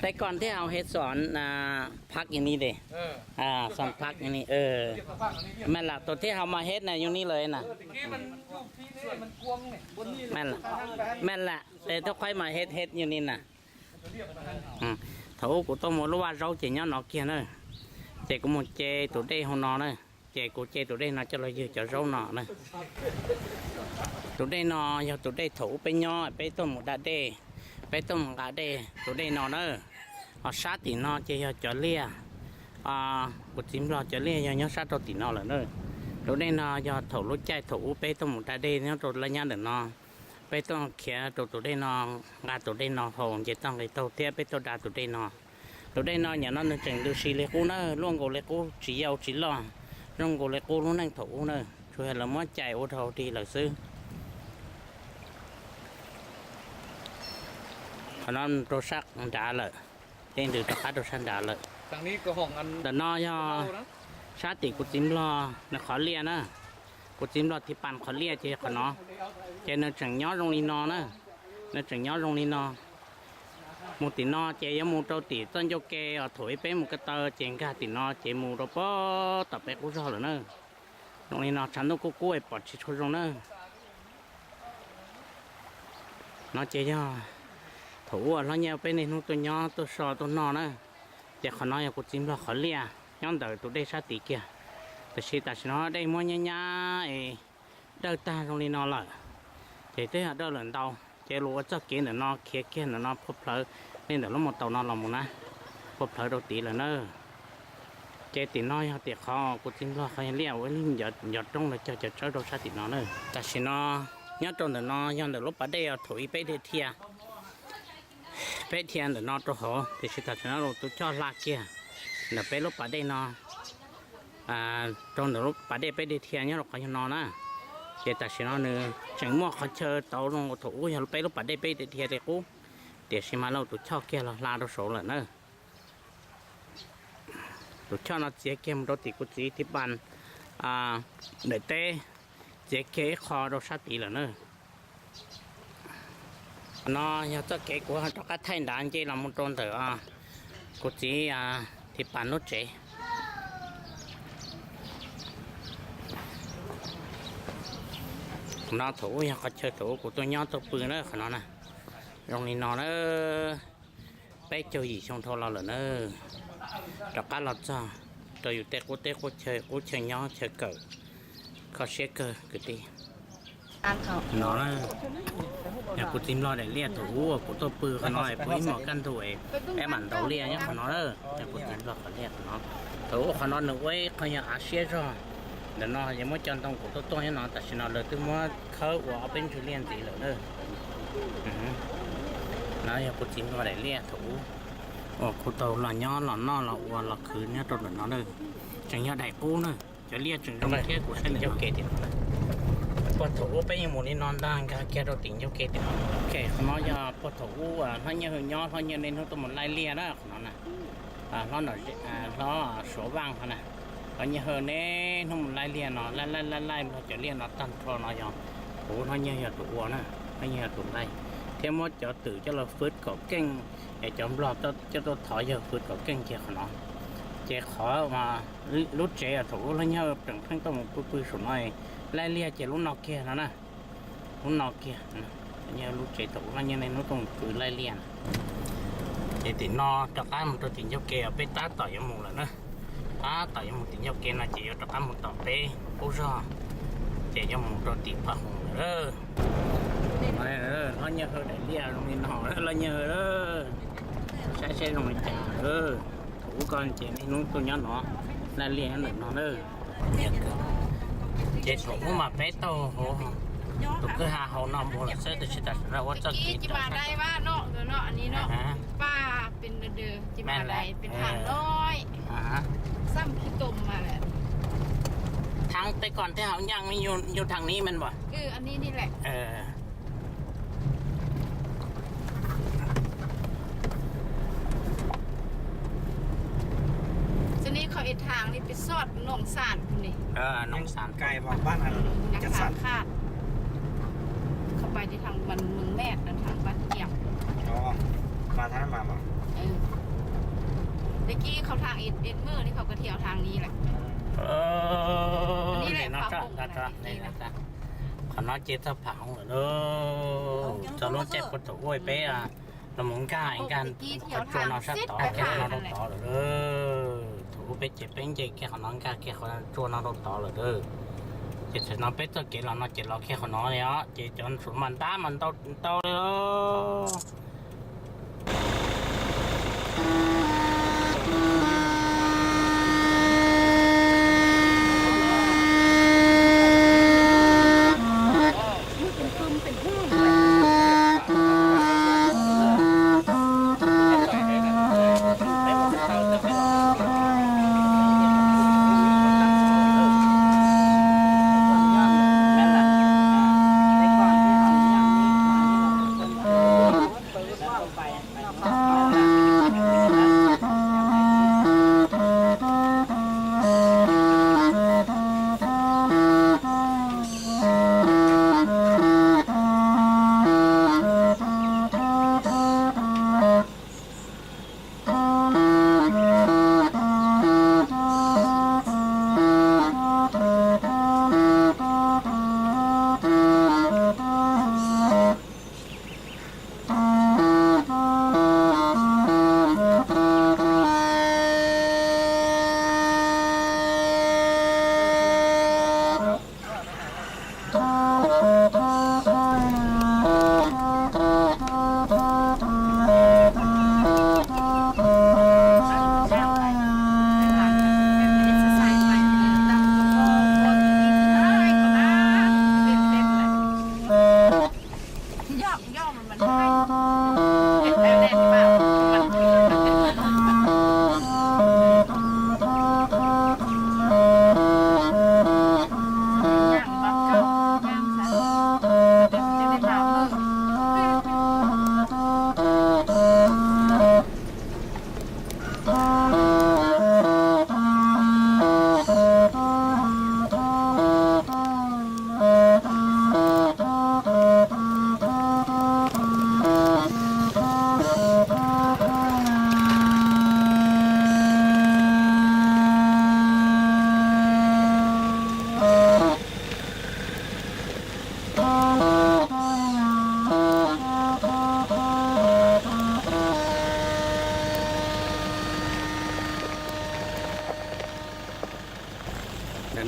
ແຕ່ກ່ອນທີ່ເຮົາເຮັດສວນ ອ່າ ຜັກຢູ່ນີ້ເດ້ ເອີ ອ່າ ສວນຜັກຢູ່ນີ້ ເອີ ແມ່ນລະ ໂຕທີ່ເຮົາມາເຮັດນະ ຢູ່ນີ້ເລີຍນະ ແມ່ນລະ ແມ່ນລະ ແຕ່ຖ້າຂ້ອຍມາເຮັດ ເຮັດຢູ່ນີ້ນະ. ອືມ ໂຖກູຕ້ອງໝົດລະວ່າເຈົ້າເຈຍອໂນເກຍເນີ ເຈກູໝົດເຈໂຕເດ້ໂຫນອກເນີ ເຈກູເຈໂຕເດ້ເນາະ ເຈົ້າລະຍືຈະເຈົ້າເນາະເນີ ໂຕເດ້ເນາະ ຢໍໂຕເດ້ໂຖໄປຍໍໄປຕົ້ມໝູດາເດ້ ໄປຕົ້ມກາເດ້ ໂຕເດ້ເນາະເນີ ເອົາຊາຕີເນາະ ເຈຢໍເລຍ ອ່າ ກູຈິມລອເລຍ ຢໍຊາໂຕຕີເນາະເລີເນີ ໂຕເດ້ເນາະ ຢໍໂຖລຸດໃຈໂຖອູເປຕົ້ມໝູດາເດ້ເນາະ ໂຕລະຍະເດີເນາະ. ໄປຕ້ອງເຂຍໂຕໂຕເດ້ເນາະ ງາໂຕເດ້ເນາະ ໂຮງເຈຕ້ອງໄດ້ໂຕເທຍໄປໂຕດາໂຕເດ້ເນາະ ໂຕເດ້ເນາະ ຫຍັງເນາະ ໜຶ່ງເຈັງດູຊີເລກູເນີ ລ່ວງໂກເລກູ ຈີເຍົາຈີຫຼອງ ລ່ວງໂກເລກູ ລຸງແນງໂຖອູເນີ ຊ່ວຍລະມົວໃຈໂອເທົາດີລະຊື ຂະໜອນໂຕຊັກດາເລີ ເຕັງດືຕະຄາໂຕຊັກດາເລີ ທາງນີ້ກໍຫ້ອງອັນ ດານອຍ ຊາຕິກູຈິມລອ ນະຄອນເລຍນະ ກູຈິມລອທີ່ປານຄອນເລຍເຈຂະໜອ ເຈເນີຈັ່ງຍໍລົງລີນອນະ ເນີຈັ່ງຍໍລົງລີນອ ໝູຕິນອ ເຈຍະໝູໂຕຕິ ຕົ້ນໂຍເກ ອອໂຖເອເປໝູກະເຕີ ເຈງກາຕິນອ ເຈໝູໂຕປອຕອເປກູຊອເລີເນີ ລົງລີນອ ຊານໂນກູກູເອປອດຊິໂຊລົງເນີ ນອເຈຍອ ໂຖອວລອຍແຍວເປເນນູໂຕຍອໂຕຊອໂຕນອນະ ເຈຂະໜອຍອາກູຈິມລອຄອນເລຍ ຍອນເດີໂຕເດຊາຕິເກຍ ຕະຊິຕາຊິນອເດມົວຍາຍາເອ ເດີຕາລົງລີນອລະ ເຈເຕຫາເດີເລີນເດົາ ເຈໂລອາເຈົ້າເກນເດີນອ ເຄຍເກນເດີນອ ພົບເພີເນເດີລົມໂມເຕົານອລອມໂມນະ ພົບເພີໂຕຕິເລີເນີ ເຈຕິນອຍອດຕິຂໍ ກູຈິມລອຄອຍເລຍ ໂອຍ ຍອດ ຍອດຕົງເລີເຈົ້າ ເຈົ້າເຈົ້າໂຕຊາຕິນອເນີ ຕາຊິນອ ຍອດຕົງເດີນອ ຍອນເດີລົບປາເດອອໂຖອີເປເດເທຍ ເປເທຍເດີນອໂຕໂຫ ເດຊິຕາຊິນອໂລຕຸຈອລາເກຍ ເດີເປລົບປາເດນອ ອ່າ ຕົງເດີລົບປາເດເປເດເທຍຍອດລອກຄອຍນອນະ ເຈຕາຊິນອເນີ ເຈັງມົວຄອນເຊີໂຕລົງໂອໂຖ ໂອຍ ເຮົາໄປລົບປາເດເປເດເທຍເດກູ ເດຊິມາໂລຕຸຈອເກຍລາໂຕໂສເລີເນີ ຕຸຈອນອເຈຍເກມໂຕຕິກູຈິທິບານ ອ່າ ເດເຕ Dze ke kho do sa ti lawm ơ. No, yo tso ke ku ha to ka thai ndan je la mu ton tơ a. Ku ti a ti pan no che. No tho u yo ka che tho u ku to nyo to pư nơ kho no na. Yong ni no nơ. Pet chau yi chong tho lo lơ nơ. To ka lo tso. To yu te ku te ku che ku che nyo che kơ. Kho sia kơ ku ti. An kho. No nơ. Ya ku tim lo de lia tho u ku to pư kho no e pui mo kan tho e. E man tho lia nya kho no nơ. Ya ku tim lo kho lia kho no. Tho u kho no nơ ue kho ya a sia jo. De no ya mo chan tong ku to to ya no ta si no lơ tu mo kho u a pen chu lian ti lơ nơ. No ya ku tim lo de lia tho u. O ku to lo nyo lo no lo u lo khư nya to de no nơ. Chang ya dai ku nơ. Cho lia chang jong ke ku sai le. Yo ke ti. Pua tho u pe yang mu ni non dang ka ke do ting yo ke ti. Ke kho no ya pua tho u a, no nya hu nyo, no nya ne no to mo lai lia na kho no na. A, no no, a, no so wang kho na. No nya hu ne no mo lai lia no, lai lai lai lai mo cho lia no tan tho no yo. U no nya yo to u na, no nya to lai. Te mo cho tu cho lo phut ko keng, e cho blo to cho to tho yo phut ko keng ke kho no. Che kho ma ລຸດເຈ ອະ ໂຖ ລະເຍີ ເປັນເພິ່ງຕ້ອງປຶກໆ ສູນໜ້ອຍ ໄລ່ເລຍ ເຈ ລຸນນອກເກຍ ນະ ລຸນນອກເກຍ ນະ ເຍົ ຫຼຸດເຈ ໂຖ ລະເຍົ ໃນນຸຕ້ອງປືໄລ່ເລຍ ເຈ ຕິນນອ ຈະການ ໂຕ ຕິນເຍົ ເກຍ ເປັນຕາ ຕໍ່ ຍະໝູ ລະ ນະ ຕາ ຕໍ່ ຍະໝູ ຕິນເຍົ ເກຍ ນະ ເຈ ໂຍ ຈະການ ໝູ ຕໍ່ ເປ ປູ ຊໍ ເຈ ຍະໝູ ໂຕ ຕິ ພະຫົງ ເດີ ມາ ເດີ ລະເຍົ ໄດ້ເລຍ ລົງ ນີ້ ນອ ລະເຍົ ເດີ ໃຊ້ ໃຊ້ ລົງ ນີ້ ເດີ. ໂອ້ ກ່ອນເຈນີ້ນຸ້ງຕຸຍານເນາະ ນາເລຍນເນາະເດີ ເຈໂສມາເປໂຕໂຫ ຕຸກຄືຫາເຮົານຳບໍ່ເຊີຕະຊິຕະລະວ່າຈັກ ກິ ຈິມາໄດ້ວ່າເນາະ ເນາະ ອັນນີ້ເນາະ ປ່າເປັນເດີ ຈິມາໄດ້ ເປັນທາງນ້ອຍ ອາ ຊ້ຳຂີ້ຕົມມາແຫຼະ ທາງແຕ່ກ່ອນທີ່ເຮົາຍ່າງມີຢູ່ ຢູ່ທາງນີ້ແມ່ນບໍ່? ເອີ ອັນນີ້ນີ້ແຫຼະ ເອີ. ຊະນີ້ເຂົາເຮັດທາງນີ້ໄປສອດໜອງສານພຸ້ນນີ້ ເອີ ໜອງສານ ໄກບໍ່ ບ້ານອັນ ຈັດສັນ ຂາດ ເຂົ້າໄປທີ່ທາງບ້ານເມືອງແມດ ທາງບ້ານກຽມ ອໍ ມາທາງນັ້ນມາບໍ່? ເອີ ແຕ່ກີ້ເຂົາທາງເອັດ ເອັດເມີນີ້ເຂົາກໍທ່ຽວທາງນີ້ແຫຼະ ເອີ ນີ້ແຫຼະ ນີ້ເນາະ ພະອົງ ນີ້ແຫຼະ ຂະໜາດເຈັດສະພາວເດີ ຈະລົງເຈັດປະຕູໂອ້ຍ ເປອະ ລະມົງກາ ການ ກະຈວນເອົາສັດຕໍ່ ແກ່ຂະໜາດລົງຕໍ່ເດີ ໂອ້ ເປເຈັດເປັນເຈັດ ແກ່ຂະໜາດກາ ແກ່ຂະໜາດຈວນເອົາລົງຕໍ່ເດີ ເຈັດສະໜາເປັດ ເຈັດລະນະ ເຈັດລະແກ່ຂະໜາດເນາະ ເຈັດຈອນສູນມັນຕາ ມັນເຕົາ ເຕົາເດີ.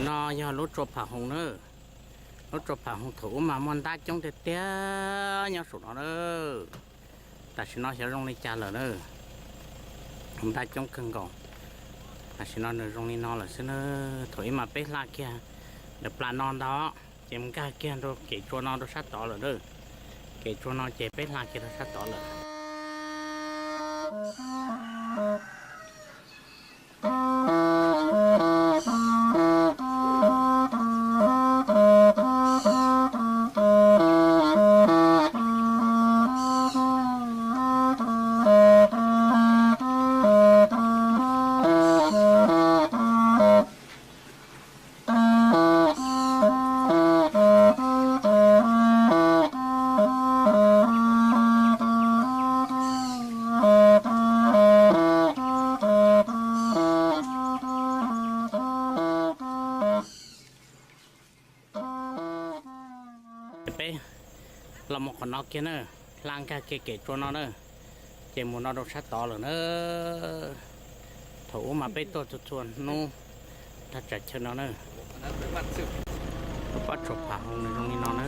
Nô yog lub tsua Pham Hoos nơ. Lub tsua Pham Hoos thaum ub mas muaj ntab coob tiag tiag nyob saum no nơ. Tam sim no xyov zoo li cas lawm nơ. Muaj ntab coob kawg nkaus. Tam sim no nws zoo li no lawm xwb nơ. Thaum ub mas peb hla kiag ntawm plas no ntag, ces mus nkag kiag rau kev tsua no rau sab tod lawm nơ. Kev tsua no ces peb hla kiag rau sab tod lawm. Peb los mus qhov no kiag nơ, hla nkag kiag kev tsua no nơ, ces mus no rau sab tod lawm nơ. Thaum ub mas peb tuaj txhua txhua hnub tag tsam chaw no nơ. Lub tsua Pham Hoos nws zoo li no nơ.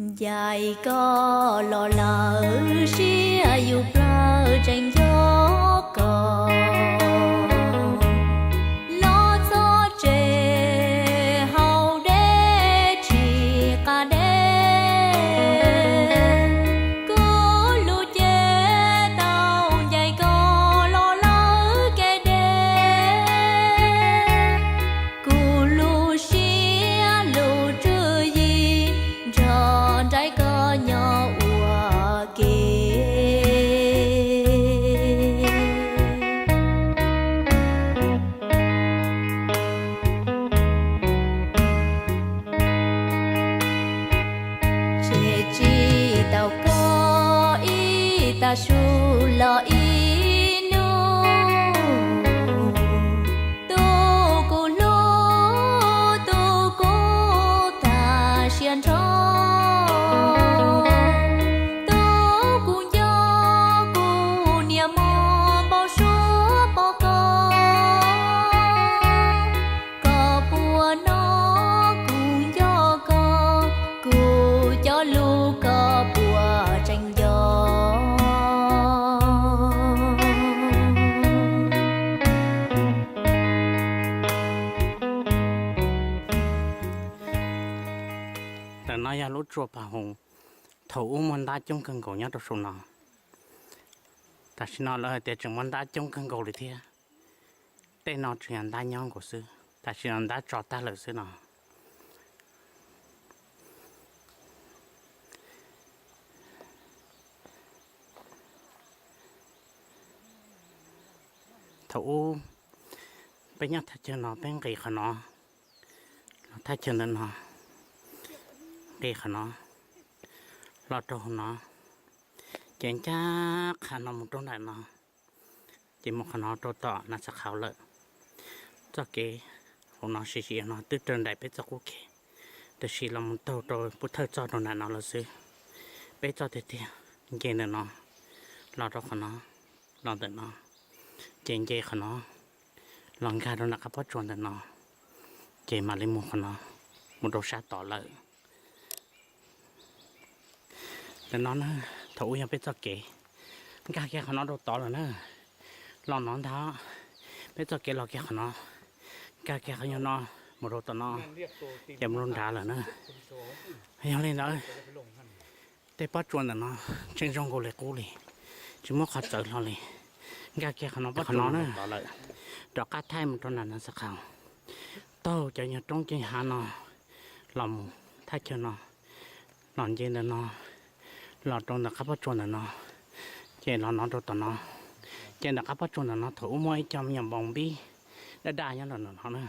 Ncaim koj los lawm siab yus plawv tseem nco koj, los txog tsev haus dej tsis qas dej. Kuv lub cev tau ncaim koj los lawm kev deb, kuv lub siab lub tswv yim nrog nraim koj nyob ua ke. Tseg tsis tau koj ib tag su los ib hnub, tus kuv hlub tus kuv tag siab nrho, tus kuv nco kuv niaj hmo npau suav pom koj. Koj puas hnov kuv nco koj, kuv cov lus koj puas tseem nco? Ntawm no yog lub tsua Pham Hoos, thaum ub muaj ntab coob kawg nkaus nyob rau saum no. Tam sim no lawv hais tias tseem muaj ntab coob kawg nkaus li thiab. Tej no tseem yog ntab nyob nkaus xwb, tam sim no ntab tso tag lawm xwb no. Thaum ub peb nyob thaj chaw no, peb nqis qhov no, los thaj chaw ntawm no, nqis qhov no, los rau hauv no, ces ncaj qha no mus rau nram no, ces mus qhov no rau tom Nas Xas Khauv lawm. Txoj kev hauv no siv siv no twb raws nraim peb txoj qub kev, tab sis los mus taug rau Pub Thawj txoj rau nram no lawm xwb. Peb txoj tiag tiag nce ntawm no, Los rau qhov no, los ntawm no, ces nce qhov no, los nkag rau nram qab pob tsuas ntawm no, ces mam li mus qhov no, mus rau sab tod lawm. Ntawm no na, thaum ub yog peb txoj kev nkag kiag qhov no rau tod lawm na. Los no ntag, peb txoj kev los kiag qhov no, nkag kiag qhov no mus rau tom no, ces mus rau nrad lawm na. Yog li ntawd, tej pob tsuas ntawm no tseem zoo nkaus li qub li, tsis muaj qhov txawv hlo li. Nkag kiag qhov no, pob tsuas no na, rov qab thaij mus rau nram no xav khaus, taug cov nyuag roob cov hav no los mus thaj chaw no, los nce ntawm no, los rau ntawm qab pob tsuas ntawm no, ces los no rau tom no. Ces ntawm qab pob tsuas ntawm no thaum ub muaj ib co me nyuam npoo npib daj daj nyob rau ntawm no na.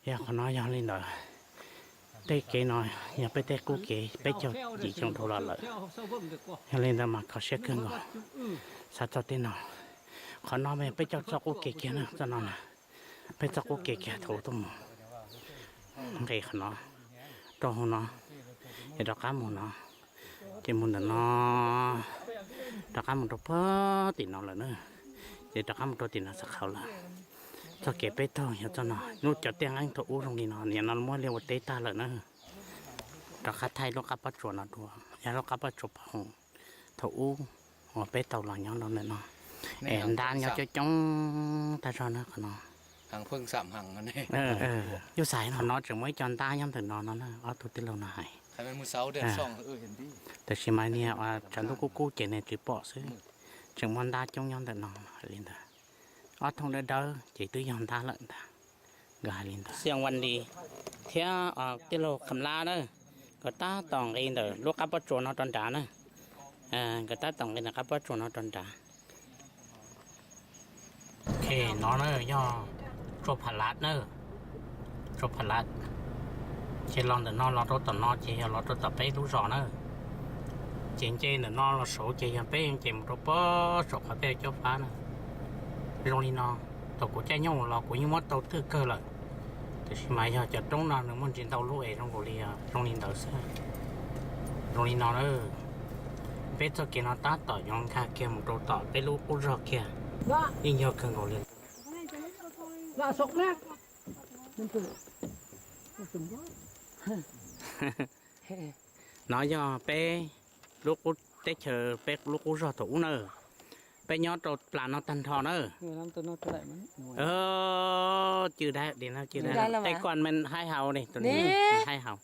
Yog qhov no yog li ntawd, tej kev no yog peb tej qub kev peb caug yim xyoo dhau los lawm. Yog li ntawd mas kho siab kawg nkaus, xav txog tej no. Qhov no mas yog peb caug txoj qub kev kiag na, txoj no na, peb txoj qub kev kiag thaum ub tuaj mus. Nqis qhov no rau hauv no, ces rov qab mus no, ces mus ntawm no, rov qab mus rau puag tim no lawm na, ces rov qab mus rau tim no xav khaus lawm. Txoj kev peb taug yog txoj no, lub cov tiaj nqeeb thaum ub zoo li no, nim no muab liaj ua teb tag lawm na. Rov qab thaij lub qab pob tsuas no dua, yog lub qab pob tsuas Pham Hoov thaum ub uas peb tau los nyob rau ntawm no, es ntab nyob coob coob tag zog na qhov no. Yus xav qhov no tseem muaj ib co ntab nyob ntawm no no na, ob tug tij laug no hais. Tab sis mas niag tshav ntuj kub kub ces nws tsis pom xwb, tseem muaj ntab coob nyob ntawm no li ntawd. Ob thooj dawb dawb ces twb yog ntab lawm ntag, nkawd hais li ntawd. Xiang Wan Li thiab tij laug Kham Lab na, nkawd tab tom nqis ntawm lub qab pob tsuas no rau nrad na, nkawd tab tom nqis ntawm qab pob tsuas no rau nrad. Ok, no na yog tsuas Pha Lab na, tsuas Pha Lab. Ces los ntawm no los rau tom no ces yog los rau tom peb lub zos na. Ces nce ntawm no los saud ces yog peb ces mus rau pem saum qhov peb caub fab na. Zoo li no, thaum kuv caij nyoog los kuv yeej muab tau twj kawg lawm, tab sis mas yog cov roob no nws muaj ntsis ntau lub es zoo nkaus li, zoo li ntawd xwb. Zoo li no na, peb txoj kev no tab tom yuav nkag kiag mus rau tom peb lub qub zog kiag, yeej yog kawg nkaus li. No yog peb lub qub teb chaws, peb lub qub zog thaum ub na. Peb nyob rau plas no tag nrho na. Cwj dai, cwj dai. Tej koj mas haib haus li, tus no haib haus.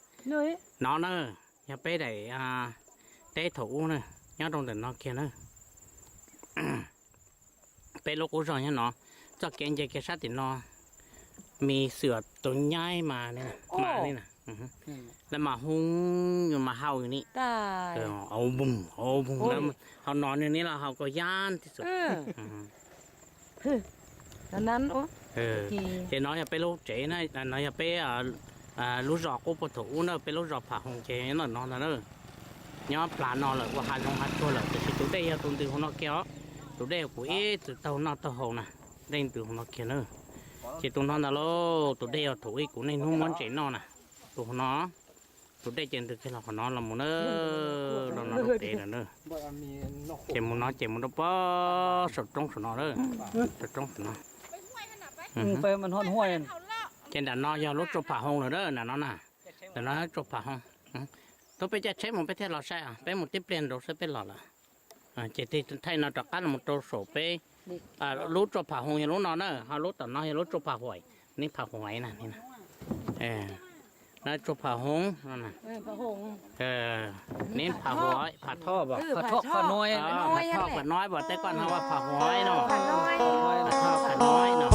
No na, yog peb daim teb thaum ub na, nyob rau ntawm no kiag na. Peb lub qub zog nyob no, txoj kev nce kiag sab tim no, me xwm tus nyaib mas li na, lawv mas hu, mas haus li. Au bum, au bum, lawv haus no li los haus kawg yaj tim xwm. Ces no yog peb lub tsev na, no yog peb lub zos qub puag thaum ub na, peb lub zos Pham Hoov ces nyob ntawm no ntag na. Nyob plas no lawm ua hav zoov hav tsuag lawm, tab sis tus dej yog tus ntws hauv no kiag os. Tus dej uas kuv ib txwm taug noj taug haus na, dej ntws hauv no kiag na. Ces tus no ntag lauj, tus dej uas thaum ub kuv niaj hnub muab ntses noj na, tus hauv no. Tus dej ces ntws kiag los qhov no los mus na, los no rau pem lawm na. Ces mus no ces mus rau pem saum roob saum no na, saum roob saum no. Ces nram no yog lub tsuas Pham Hoov lawm na, nram no na, nram no yog tsuas Pham Hoov. Tub peb caij tsheb mus peb thiaj los saib, peb mus tib pliag nraud xwb peb los lawm. Ces thaij no rov qab los rau saum peb, lub tsuas Pham Hoov yog lub no na, ho lub tom no yog lub tsuas Pham Huais, Nib Pham Huais na, no tsuas Pham Hoov, Nib Pham Huais, Pham Thoj, Pham Thoj, Pham Noib, tej koj ho ua Pham Huais no, Pham Thoj, Pham Noib no.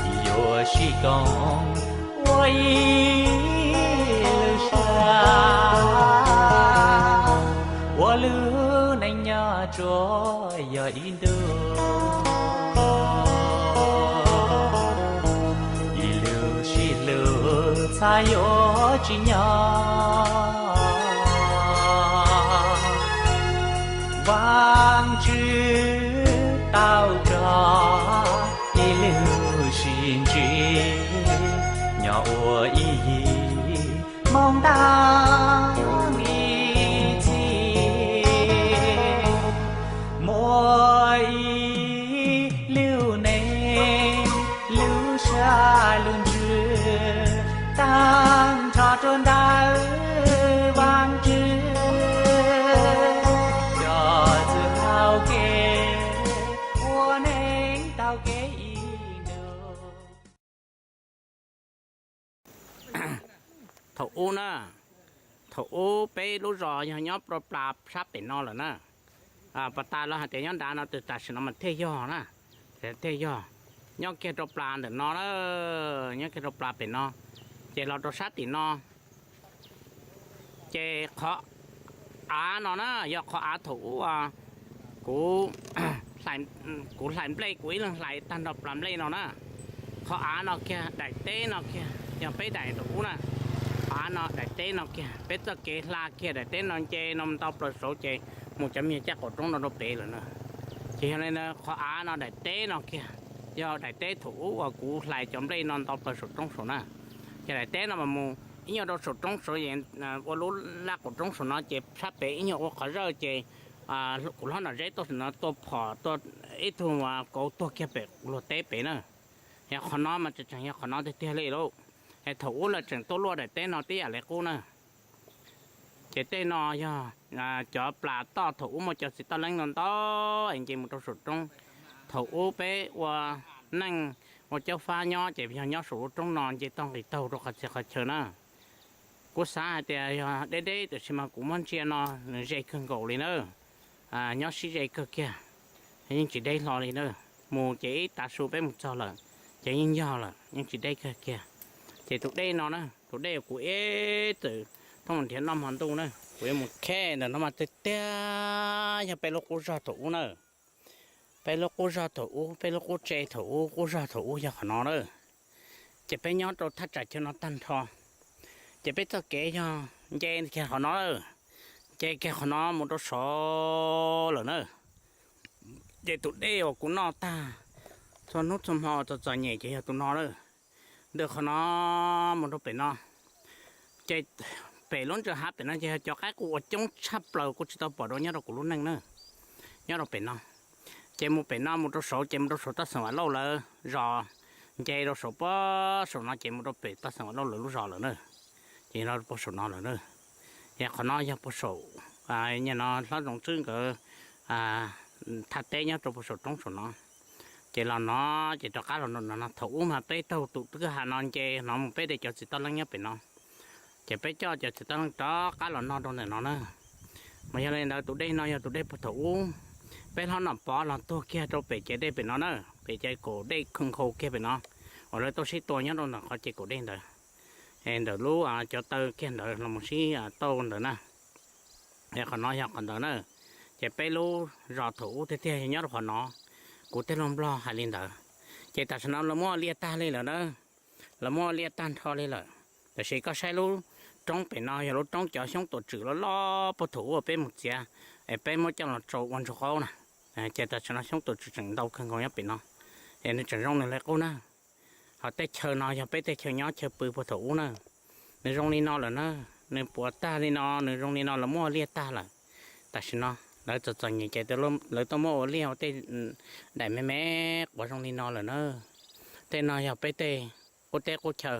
ເອີ一路上，我路能呀，这呀一路，一路是路，才有景呀。望直到这，一路行直，让我一 梦到一起，每一流年留下轮子，当他转到往事，这次好给我能到给一路。 Thaum ub na, thaum ub peb lub zos yog nyob rau plas sab pem no lawm na. Pas tas los hais tias nyob nrad no, tab sis no mas thiaj yog na, thiaj yog. Nyob kiag rau plas ntawm no na, nyob kiag rau plas pem no, ces los rau sab tim no. Ces qhov av no na yog qhov av thaum ub kuv, kuv hlais nplej, kuv ib leeg hlais tag nrho plas nplej no na. Qhov av no kiag, daim teb no kiag, yog peb daim thaum ub na. Qhov av no daim teb no kiag, peb txoj kev hla kiag daim teb no nce no ntau plaws saud ces mus cov me nyuam caj qaum roob no rau pem lawm na. Ces yog li ntawd qhov av no daim teb no kiag, yog daim teb thaum ub uas kuv hlais cov nplej no ntau plaws saum roob saud na. Ces daim teb no mas mus ib nyuag rau saum roob saud, ua lub laj qaum roob saum no ces sab pem ib nyuag ua qhov zawj ces kuv hlob Nom Zeb tuaj saum no tua phom, tua ib tug kauv tuag kiag pem luag teb pem na. Yog qhov no mas tseem yog qhov no tiag tiag li lauj. Thaum ub lawv tseem tuaj luaj daim teb no tib yam li qub na. Ces tej no yog cov plas toj thaum ub muaj cov txiv toj leeb ntau ntau es nce mus rau saum roob. Thaum ub peb ua neej ua caub fab nyob ces yog nyob saum lub roob no nce toj nqis taug rau qhov txhia qhov chaw na. Kuv xav hais tias yog deb deb, tab sis mas kuv muab ntsia no nws ze kawg nkaus li na. Nyob sib ze kawg kiag, yeej tsis deb hlo li na. Mus ces ib tav su peb mus txog lawm, ces yeej yog lawm, yeej tsis deb kawg kiag. Ces tus dej no na, tus dej uas kuv ib txwm thoob nrhiav noj hmo ntuj na, kuv yuav mus khej ntawm no mas tiag tiag yog peb lub qub zog thaum ub na. Peb lub qub zog thaum ub, peb lub qub tse thaum ub, qub zog thaum ub yog qhov no na. Ces peb nyob rau thaj tsam chaw no tag nrho, ces peb txoj kev yog nce kiag qhov no, nce kiag qhov no mus rau saud lawm na. Ces tus dej uas kuv noj tag txhua hnub txhua hmo txom txom nyem ces yog tus no na. Ntawm qhov no mus rau pem no, ces pem lub ntsa hav pem no ces yog cov qaib qus uas coob tshaj plaws kuv tsis tau pom dua nyob rau kuv lub neej na, nyob rau pem no. Ces mus pem no mus rau saud ces mus rau saum toj xeem Vam Lauj lawv zos, nce rau saum puag saum no ces mus rau pem toj xeem Vam Lauj lawv lub zos lawm na. Ces rau puag saum no lawm na. Yog qhov no yog puag saum, nyob no hlob Zoov Tswb nkawd thaj teb nyob rau puag saum roob saum no. Ces los no, ces rov qab los no, thaum ub mas peb taug tus kwj ha no nce no mus peb de cov txiv toj leeb nyob pem no. Ces peb coj cov txiv toj leeb rov qab los no rau ntawm no na. Mas yog li ntawd tus dej no yog tus dej puag thaum ub peb hlob Nom Pov los tuag kiag rau pem ces dej pem no na, pem ces kaum dej khoo nkhaus kiag pem no, uas lawv tuaj sib tua nyob rau ntawm qhov ces kaum dej ntawd, ntawm lub cov taw kiag ntawd los mus sib tauj ntawd na. Qhov no yog qhov ntawd na. Ces peb lub zos thaum ub tiag tiag yog nyob rau qhov no. Kuv tej lus Nplog hais li ntawd. Ces tam sim no lawv muab liaj tag li lawm na, lawv muab liaj tag nrho li lawm. Tab sis koj saib lub roob pem no yog lub roob cov xyoob tuam tswm loj loj puag thaum ub peb mus txiav es peb muab coj los tsau ua ntsuag qaub na. Ces tam sim no xyoob tuam tswm tseem ntau kawg nkaus nyob pem no, es nws tseem zoo nws li qub na. Ho tej chaw no yog peb tej chaw nyob chaw pw puag thaum ub na. Nws zoo li no lawm na, nws puas tag li no, nws zoo li no lawv muab liaj tag lawm. Tam sim no lawv txom txom nyem ces lawv tuaj muab ua liaj ua tej daim me me quav zoo li no lawm na. Tej no yog peb tej qub teb qub chaw.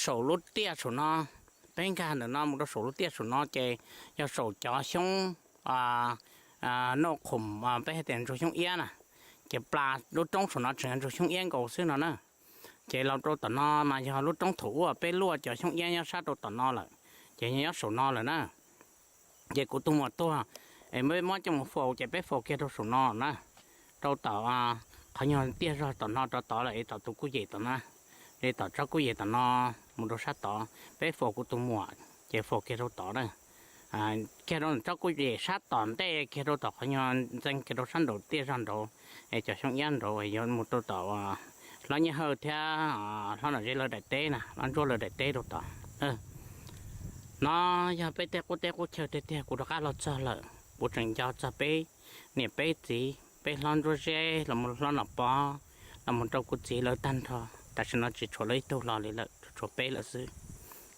Saum lub tiaj saum no, peb nkag ntawm no mus rau saum lub tiaj saum no ces yog saum cov xyoob noj khoom, peb hais tias ntsuag xyoob iab na. Ces plas lub roob saum no tseem yog ntsuag xyoob iab nkaus xwb no na. Ces los rau tom no mas yog lub roob thaum ub peb luaj cov xyoob iab nyob sab rau tom no lawm, ces nyob saum no lawm na. Ces kuv tus muam tuag es peb muab coj mus faus ces peb faus kiag rau saum no na, rau tom qhov nyuag tiaj zog tom no rau tod lawm es tom tus kuj yem tom na. Li tỏ chó cú dê tỏ no, mus rau sab tỏ, peb phô kuv tus muam, ces phô kiag rau tỏ na. Kiag rau chó cú dê sab tỏ ntej, kiag rau tỏ qhov nyo ntxeev kiag rau sab nraud tiaj zog nraud, es cov xyoob iab nraud yuav mus rau tỏ hlob Nyiaj Hawj thiab hlob Nom Zeb lawv daim teb na, hlob Ntsuab lawv daim teb rau tỏ. No yog peb tej qub teb qub chaw tiag tiag, kuv rov qab los txog lawm, kuv tseem nco txog peb niam peb txiv, peb hlob Ntsuab Zeb los mus hlob Nom Pov, los mus rau kuv txiv lawv tag nrho. Tam sim no tsis tshuav lawv ib tug hlo li lawm, tshuav peb lawm xwb.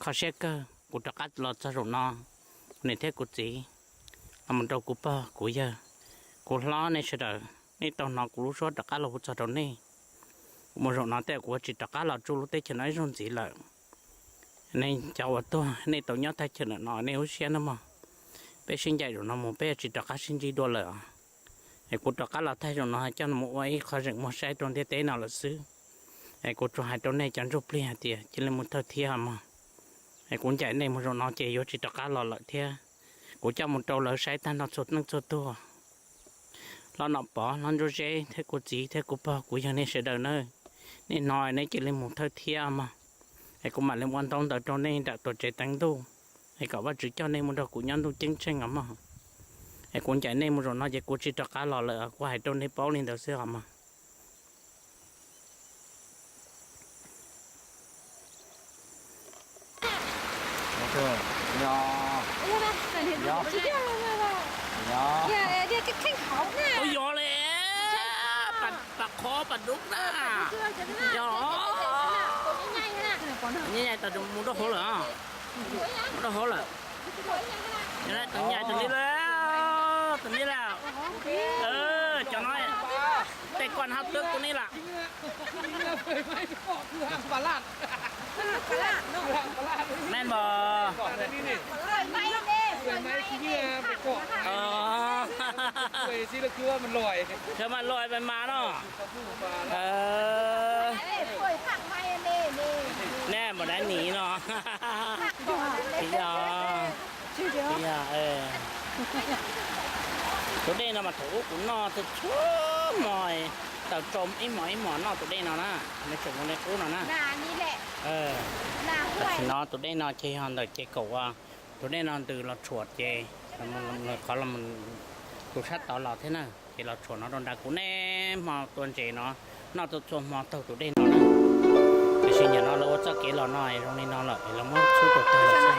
Kho siab kawg, kuv rov qab los txog zaum no, kuv niam thiab kuv txiv, los mus rau kuv pog kuv yawg, kuv hlob, nej sawv daws, nej tau hnov kuv lub suab rov qab los hu txog rau nej. Kuv mus zaum no tej kuv tsis rov qab los tsuj lub teb chaws no ib zaug ntxiv lawm. Nej cov uas tuag nej tau nyob thaj chaw ntawm no nej lub siab nawb mog. Peb sib ncaim zaum no mus peb tsis rov qab sib ntsib dua lawm os. Es kuv rov qab los thaj zaum no coj mus ua ib qho zeem muag saib rau ntiaj teb no lawm xwb. Es kuv tsuas hais rau nej cov ntsuj plig hais tias cia li mus thawj thiab mog. Es kuv ncaim nej mus zaum no ces yuav tsis rov qab los lawm thiab. Kuv coj mus rau lawv saib tag nrho txhua leej txhua tug. Hlob Nom Pov, hlob Ntsuab Zeb thiab kuv txiv thiab kuv pog kuv yawg nej sawv daws nawb, nej hnov nej cia li mus thawj thiab mog. Es kuv mam li ua ntaub ntawv rau nej nram tuam tsev teev ntuj, es kom Vajtswv coj nej mus nrog kuv nyob ntuj ceeb tsheej os mog. Es kuv ncaim nej mus zaum no ces kuv tsis rov qab los lawm, kuv hais rau nej paub li ntawd xwb os mog.ปลาคอปลาดุกนะ ใหญ่ๆ แต่หมูตัวโหลเหรอ หมูตัวโหลเหรอ นี่แหละ ตัวใหญ่ตัวนี้แล้ว ตัวนี้แล้ว เออ เจ้าน้อย แต่ก่อนเฮาตึกตัวนี้ล่ะ ปลาลาด ปลาลาดเนาะ แม่นบ่ เปื่อยไหมเด้ เปื่อยไหม ขี้เหงื่อไปเกาะ อ๋อ เปื่อยสิ แล้วคือว่ามันลอย คือมันลอยไปมาเนาะ เออ เปื่อยผักไหมเด้ แน่บ่ได้หนีเนาะ ผักบ่ได้หนีเนาะ เออ ตัวเด้งเนาะ มาถูกกูนอเธอชั่วหมอย เต่าจมไอ้หมอ ไอ้หมอนอกตัวเด้งเนาะนะ ไม่จมในกูเนาะนะ นานี่แหละ เออ นาห้วย แต่สิเนาะ ตัวเด้งเนาะ เจฮอนเดอร์เจโกะว่า ตัวเด้งเนาะ ตื่นเราฉวดเจ แล้วมัน มันเขา แล้วมัน ตัวชาติต่อเราเท่านั้น เจเราฉวดเนาะ โดนด่ากูแน่ หมอตัวเจเนาะ นอกตัว ตัวหมอเต่าตัวเด้งเนาะนะ แต่สิเนาะ เราว่าเจ้าเก๋เราหน่อย ตรงนี้เนาะ เรา เรามาสู้ตัวเต่าเลย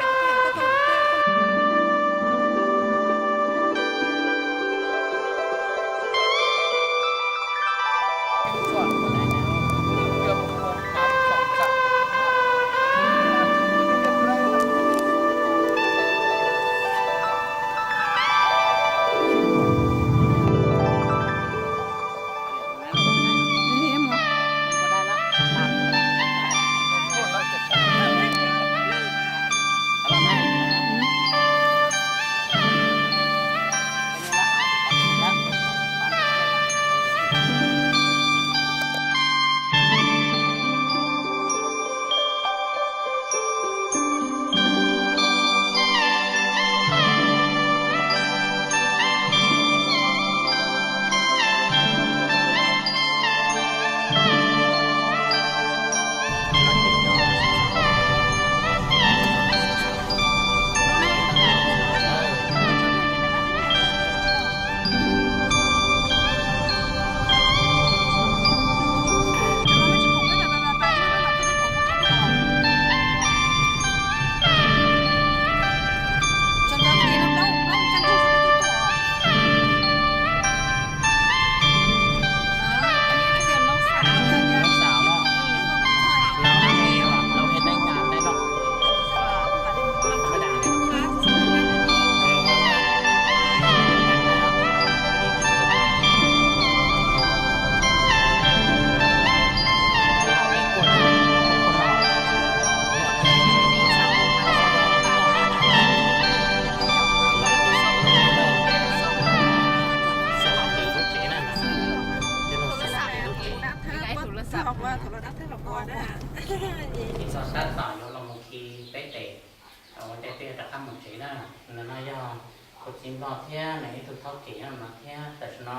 Ua ntej peb rov qab mus tsev na, no yog kuv txiv Nplog thiab nws ib tug thawj kev no thiab, tam sim no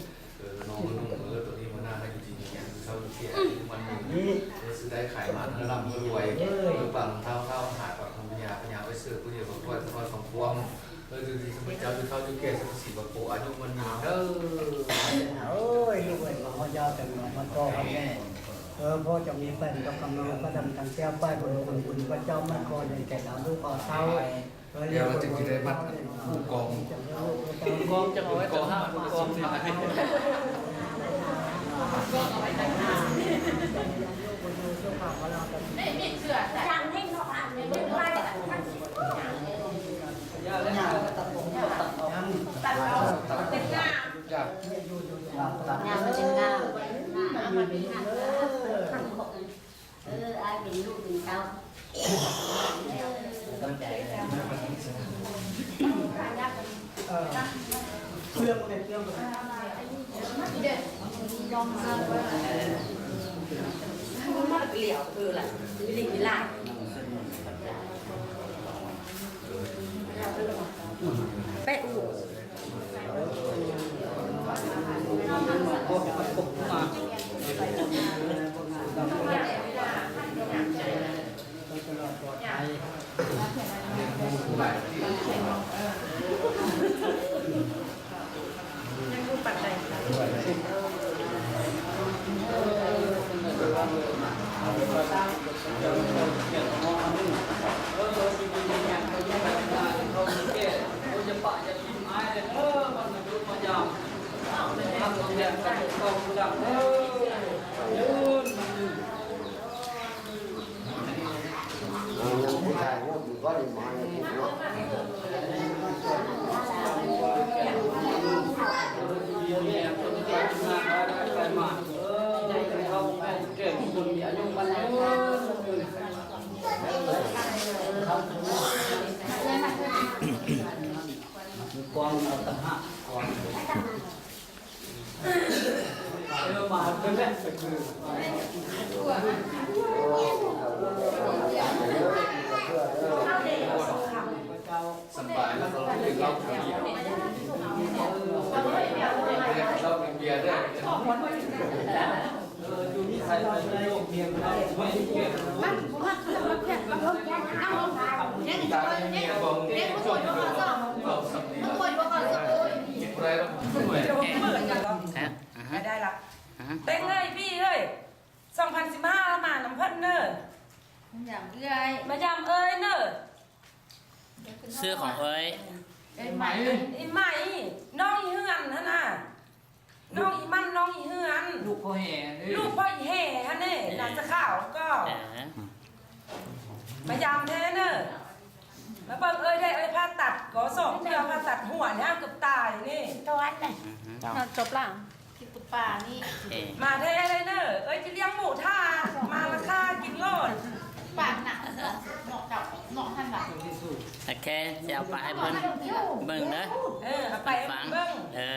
ເອີ ນ້ອງມະນຸ ເອີ ຕົວນີ້ຫົວໜ້າໃຫ້ຢູ່ດີມີແຮງ ເຊົາຢູ່ແກ່ ອາຍຸໝັ້ນຍືນ ເອີ ຊື້ໄດ້ຂາຍໝານ ເອີ ລ່ຳເອີ ລວຍ ເອີ ເອີ ປັງທ້າວ ທ້າວຫາຍ ປັງພະຍາ ພະຍາໄປເສີບ ຜູ້ດຽວກໍຄ່ອຍ ຄ່ອຍຄວາມ ເອີ ຢູ່ດີມີແຮງ ເຈົ້າຢູ່ເຖົ້າຢູ່ແກ່ ສຸຂະສີບະໂພ ອາຍຸໝັ້ນຍືນເດີ. ໂອ້ຍ ລູກເອີຍ ຂໍເຈົ້າເປັນໝໍ ຂໍພໍ່ຂອບແມ່ ເອີ ພໍ່ເຈົ້າມີແປ້ນກັບກຳລັງ ພະດຳທັງແກ້ວ ປ້າຍບຸນຄຸນ ບຸນພະເຈົ້າ ມັດຄໍເດືອນແກ່ນ ເອົາລູກເອົາເຕົ້າ ແລ້ວເຮົາຈຶ່ງຊິໄດ້ມັດຜູ້ກອງ ຜູ້ກອງຈະເອົາໄວ້ຕາມ ຜູ້ກອງ ງາມ ມັນເປັນງາມ. ໄດ້ລະ ແຕ່ງເອີຍພີ່ເອີຍ ສອງພັນສິບຫ້າມານຳເພິ່ນເດີ ມາຢາມເອື້ອຍ ມາຢາມເອີຍເດີ. ຊື່ຂອງເອີຍ ເອີຍໃໝ່ ອີໃໝ່ ນ້ອງອີເຮືອນຫັ້ນນະ ນ້ອງອີມັນ ນ້ອງອີເຮືອນ ລູກພໍ່ແຫ່ເດ້ ລູກພໍ່ອີແຫ່ຫັ້ນເດ້ ໜ້າສະຂາວກໍ ເອີ ມາຢາມແທ້ເນີ ມາເບິ່ງເອີຍແທ້ ເອີຍຜ່າຕັດກໍສອງເທື່ອ ຜ່າຕັດຫົວແລ້ວເກືອບຕາຍນີ້ ຕອນນັ້ນ ອືຮຶ ນອນຈົບລະ ທີ່ປຸດປານີ້ ໂອເຄ ມາແທ້ເລີຍເນີ ເອີຍຈະລ້ຽງໝູຖ້າ ມາລະຄ່າກິນໂລດ ປາກໜັກເນາະ ເນາະເຈົ້າ ເນາະຫັ້ນລະ ໂອເຄ ຊິເອົາໄປໃຫ້ເພິ່ນເບິ່ງເດີ ເອີ ເອົາໄປໃຫ້ເພິ່ນເບິ່ງ ເອີ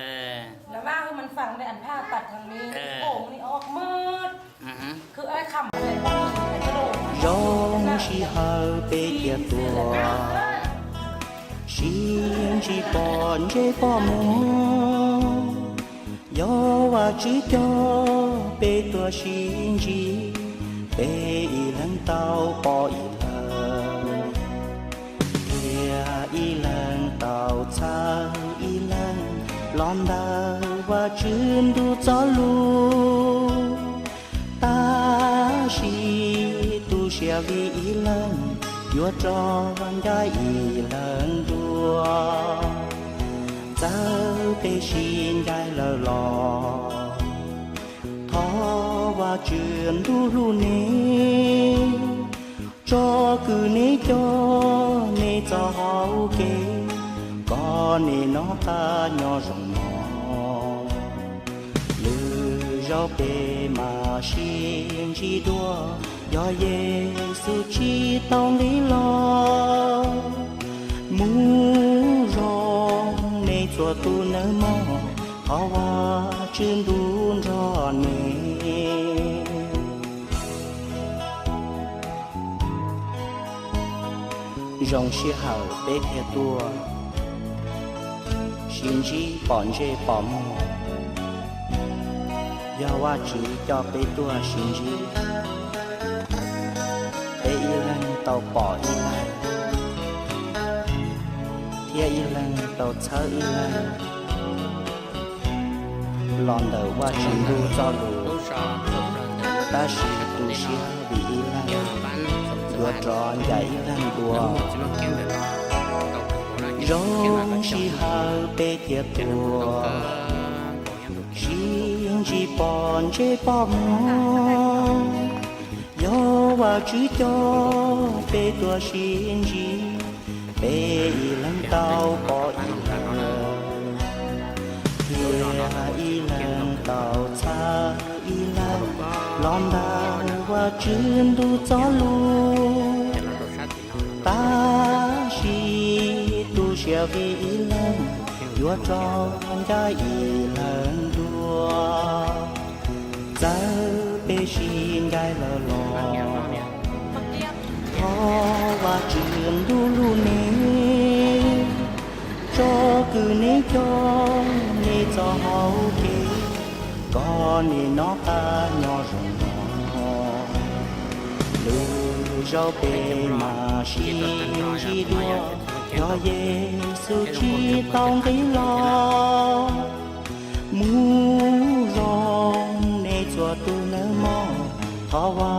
ລະວ່າໃຫ້ມັນຟັງໄດ້ ອັນຜ່າຕັດຄັ້ງນີ້ ເອີ ໂປ່ງນີ້ອອກໝົດ ອືຮຶ ຄືອ້າຍຄຳເລີຍ ລອງຊິເຮົາໄປຕຽວຕົວ ຊິຈິປອນເຈປອນໝໍ ຍໍວ່າຈື່ຈໍ ໄປຕົວຊິຈິ ໄປອີເລິງເຕົ້າປໍອີເລີງ ເທຍອີເລິງເຕົ້າເຊົາອີເລິງ ລອນດາວວ່າຈື່ດູຈໍລູ ຕາຊິຕູເຊຍວີອີເລິງ ຢວດຈອນຢາຍອີເລິງດວງ ເຈົ້າເປຊິນຢາຍເລີຫຼໍ ເທາະວ່າຈື່ດູລູເນ ຈໍກືເນຈໍ ເນຈອເຮົາເກ ກໍເນນໍຕາຍໍຊົງມອ ລືເຈົ້າເປມາຊິນຈີດວ ຍອເຢຊູຈີຕອງລີລອ ໝູຈົ່ງເນຈົວຕູເນີມອ ເພາະວ່າຈື່ດູນຈອເນ ຈົ່ງຊິເຮົາເປເທຍຕົວ ຊິນຈີປອນເຈປອນໝໍ ຢາວ່າຈີຈອເປຕົວຊິນຈີ ເປອີເລັງເຕົ້າປໍອີເລັງ ເທຍອີເລັງເຕົ້າເຊົາອີເລັງ ລອນເດີວ່າຊິນດູຈອລູ ຕາຊິນດູເຊຍວີອີເລັງ ຢວດຈອນຢາຍອີເລັງດວງ ຈົ່ງຊິເຮົາເປເທຍຕົວ ຊິນຈີປອນເຈປອນໝໍ ຍໍວ່າຈື່ຈໍ ເປຕົວຊິນຈີ ເປອີເລັງເຕົ້າປໍອີເລັງ ເທຍອີເລັງເຕົ້າເຊົາອີເລັງ ລອນດາວວ່າຈື່ນດູຈອລູ ຕາຊິຕູເຊຍວີອີເລັງ ຢວດຈອນຢາຍອີເລັງດວງ ເລີຍເປຊິງກາຍລະຫຼໍ່ ເພາະວ່າຈືມດູລູເນ ໂຈກືເນ ໂຈເນ ເຈົ້າເຮົາເກ ກໍເນ ນອກຕາ ຍອ ໂຈ ນອ ລູເຈົ້າເປມາຊິງ ຊິດວ ຍອ ເຢຊູ ຈີຕອງ ກີລອ ມູ ໂຈ ເນ ຈົວ ຕູ ເນີ ມອ ເພາະວ່າ